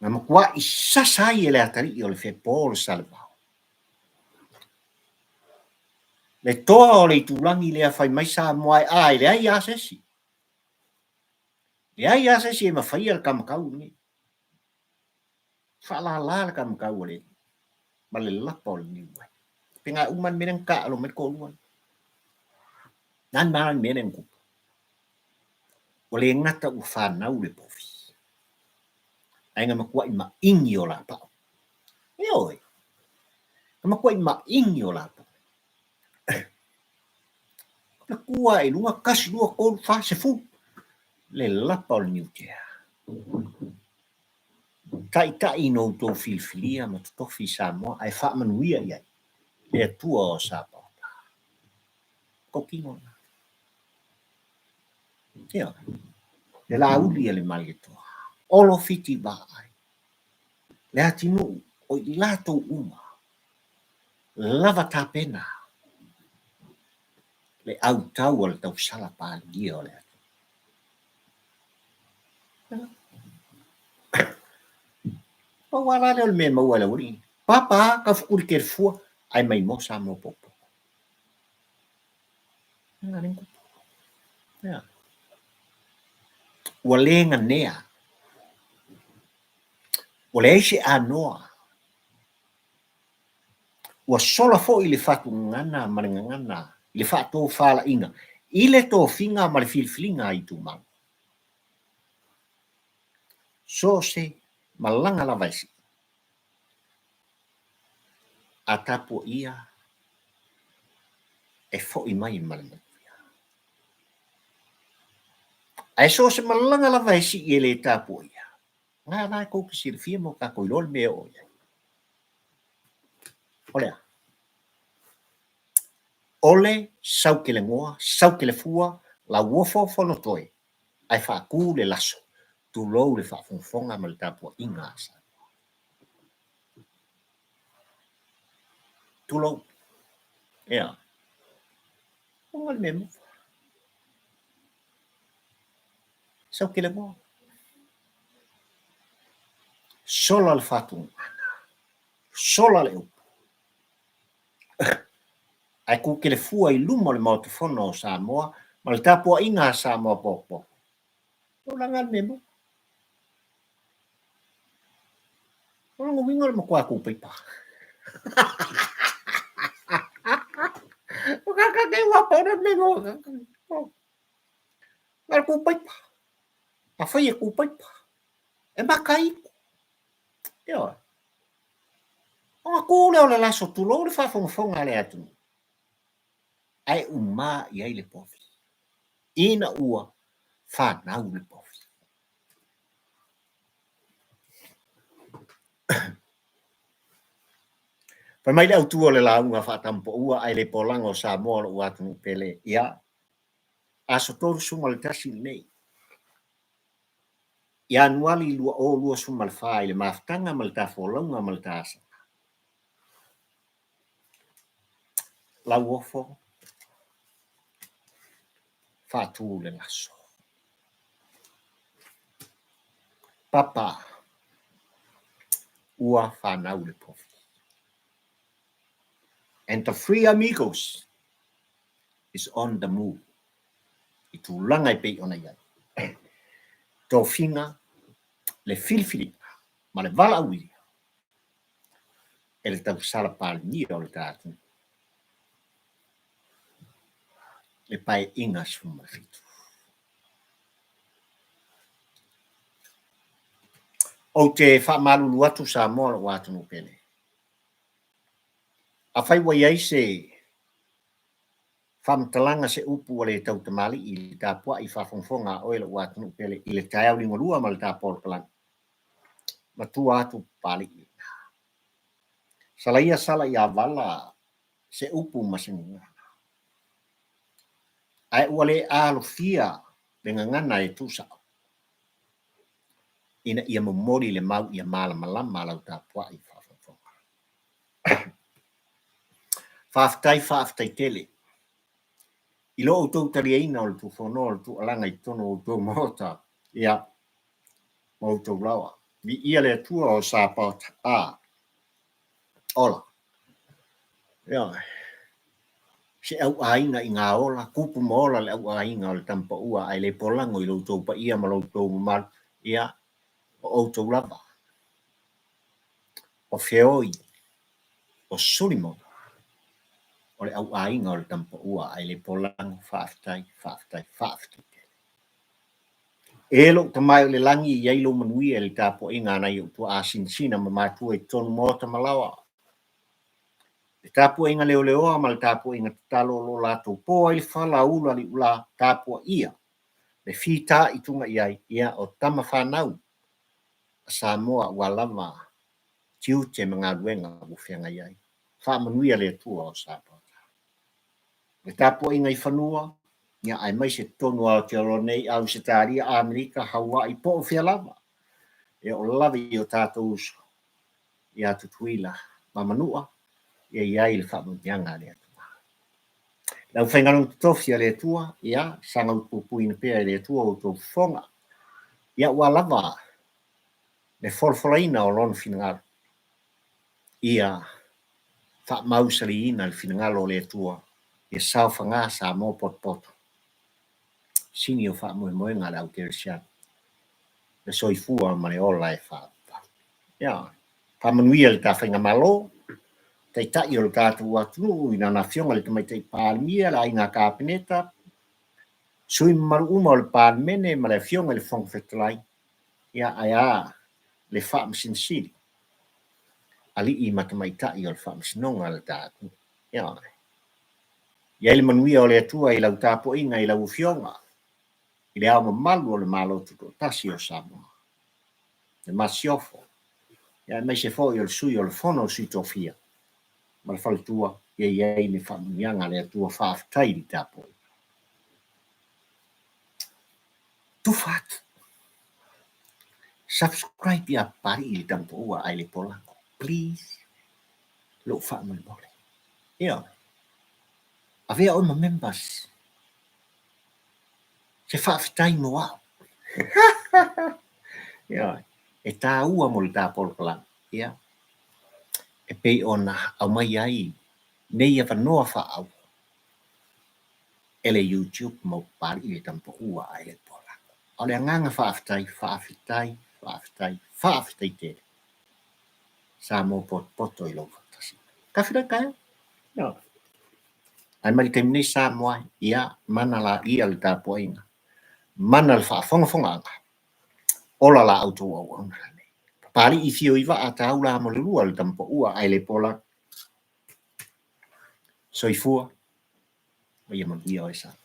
Na matuai sasa ai e le atalii o le fepo o le salevao. Le toa o le itulagi lea fai mai Samoa e a e leai lava se isi. Leai lava se isi e mafaia le kamakau lenei. Faalala le kamakau a le alii ma le lapa o le niu ai. Pe na uma le mea lea na taalo mai le toalua. Nani ma le mea lea na tupu. Ua le gata ua fanau le povi, ae na matuai maini o lapau. Ioe, na matuai maini o lapau. Na tu lava i luga, tasi, lua, tolu, fa, sefulu, le lapa o le niutea. Taitai na outou filifilia ma totofi i Samoa ae faamanuia i ai le Atua o Sapaota. Totino lena. Ioe. Le laauli a le Malietoa, Olo Fiti Vaai, le atinuu o i latou uma lava tapena le autau a le tausala paligia o le atunuu. Pau lava la lea o le mea e maua e le aualii. Papa, taufetuli tele fua, ae maimoa Samoa potopoto. Ua le nanea. Ua leai se anoa. Ua sola foi le fatugagana ma le gagana i le faatofalaiga i le tofiga ma le filifiliga a itumalo. So o se malaga lava e sii. A tapuaia e foi mai ma le manuia. Ae so o se malaga lava e sii e le tapuaia, na la e tou te silafia ma ua tatou iloa le mea e oo i ai. O le a? O le saukelegoa, saukelefua, lauofo fonotoe, ae faatu le laso, tulou le faafogafoga ma le tapuaiga a Samoa. Tulou. Ea. Ona le mea maua. Saukelegoa. Sola le faatugana. Sola le upu. Ae kukelefua i luma o le Maota Fono o Samoa ma le tapuaiga a Samoa potopoto. Tulaga le mea maua. O lona uiga o le matua kūpaipa. O ka ka ke ua pau le mea maua. Na le kūpaipa. A fai e kūpaipa. E maka iku. Ioe. Ona kū lea o le laso tulou le faafogafoga a le atunuu. Ae uma i ai le povi. Ina ua fanau le povi. Fai mai le autu o le lauga faatamupaua ae le polaga o Samoa o lou atunuu pele, ia, aso 31 lenei, Ianuali 2024 i le mafutaga ma le tafolauga ma le taasaga. Lauofo, faatu le laso. Papa, ua fanau le povi. And the three amigos is on the move i tulaga e pei ona i ai tofiga, le filifiliga ma le valaauina e le tausala Palemia o le ta atunuu, le Paeaiga 17. Ou te faamalulu atu Samoa lou atunuu pele. Afai ua i ai se faamatalaga se upu ua le tautamalii i le tapuai faafogafoga a oe lou atunuu pele i le taeao liugalua ma le tapolokalame, matua atu Papalii lena. Salaia sala ia vala se upu ma se gagana. Ae ua le alofia le gagana e tuusao ina ia momoli le mau ia malamalama lau tapuai faafogafoga. Faafetai, faafetai tele i lo outou taliaina o le tufonoa o le tuualaga i totonu o outou maota, ia, ma outou laoa. Viia le Atua o Sapaota. A, ola. Ioe. Se auaiga i ngā ola, kupu ma ola le auaiga o le Tama Paua ae le polago i lo outou paia ma lo outou mamalu, ia, o outou lava. O feoi, o Sulimona, o le auaiga o le Tama Paua ae le polago, faafetai, faafetai, faafetai tele. E lou Tama e o le lagi e i ai lou manuia i le tapuaiga a nai ou tuaa sinasina ma matua i totonu maota ma laoa. Le tapuaiga leoleoa ma le tapuaiga tatalo o lo o latou po ai le fala ula liula tapuaia le fitaituga i ai, ia o tama fanau a Samoa ua lava tiute ma galuega ua feagai ai. Faamanuia le Atua o Samoa. Le tapuaiga i fanua, ia aemaise totonu o Aotearoa nei, Ausetalia, Amerika, Hawaii, po o fea lava, e oo lava i o tatou uso ia Tutuila ma Manua, ia i ai le faamanuiaga a le Atua. Le aufaigaluega totofi a le Atua, ia saga utupupuina pea e le Atua outou fofoga, ia ua lava le folafolaina o Lona finagalo, ia faamausaliina le finagalo o le Atua, ia saofaga Samoa potopoto, sini o faamoemoega a le au kerisiano, le soifua ma le ola e faavavau. Ia, faamanuia le ta faigamalo, taitai o le tatou atunuu i lana afioga i le Tamaitai Palemia, le aiga Kapeneta, sui mamalu uma o le Palemene ma le afioga i le Fofoga Fetalai, ia ae a le Faamasino Sili, alii ma tamaitai o le Faamasinoga a le ta atunuu. Ia, i ai le manuia o le Atua i lau tapuaiga i lau Afioga i le Ao Mamalu o le Malo Tutoatasi o Samoa, le Masiofo, ia aemaise foi o le Sui o le Fono a Sui Tofia ma le Faletua, ia i ai le faamanuiaga a le Atua. Faafetai i le tapuaiga. Tufa atu. Subscribe ia Papalii le Tama Paua ae le Polago. Please. Lou faamolemole. Ioe. Avea oe ma members. Se faafetai mo au. Ioe. E tāua mo le tā polokalame. Ia. E pei ona aumai ai nei avanoa faaauau e le YouTube ma Papalii le Tama Paua ae le Polago. A o le agaga faafetai, faafetai, faafetai, faafetai tele. Samoa potopoto i lou faatasi mai. Kafi loa taeao. Ioe. Ae mai le taimi nei Samoa, ia, mana laia le tapuaiga, mana le faafogafogaaga, ola la outou auauna lenei. Papalii fio i vaa taula mo le lua le Tama Paua ae le pola. Soifua ma ia manuia oe Samoa.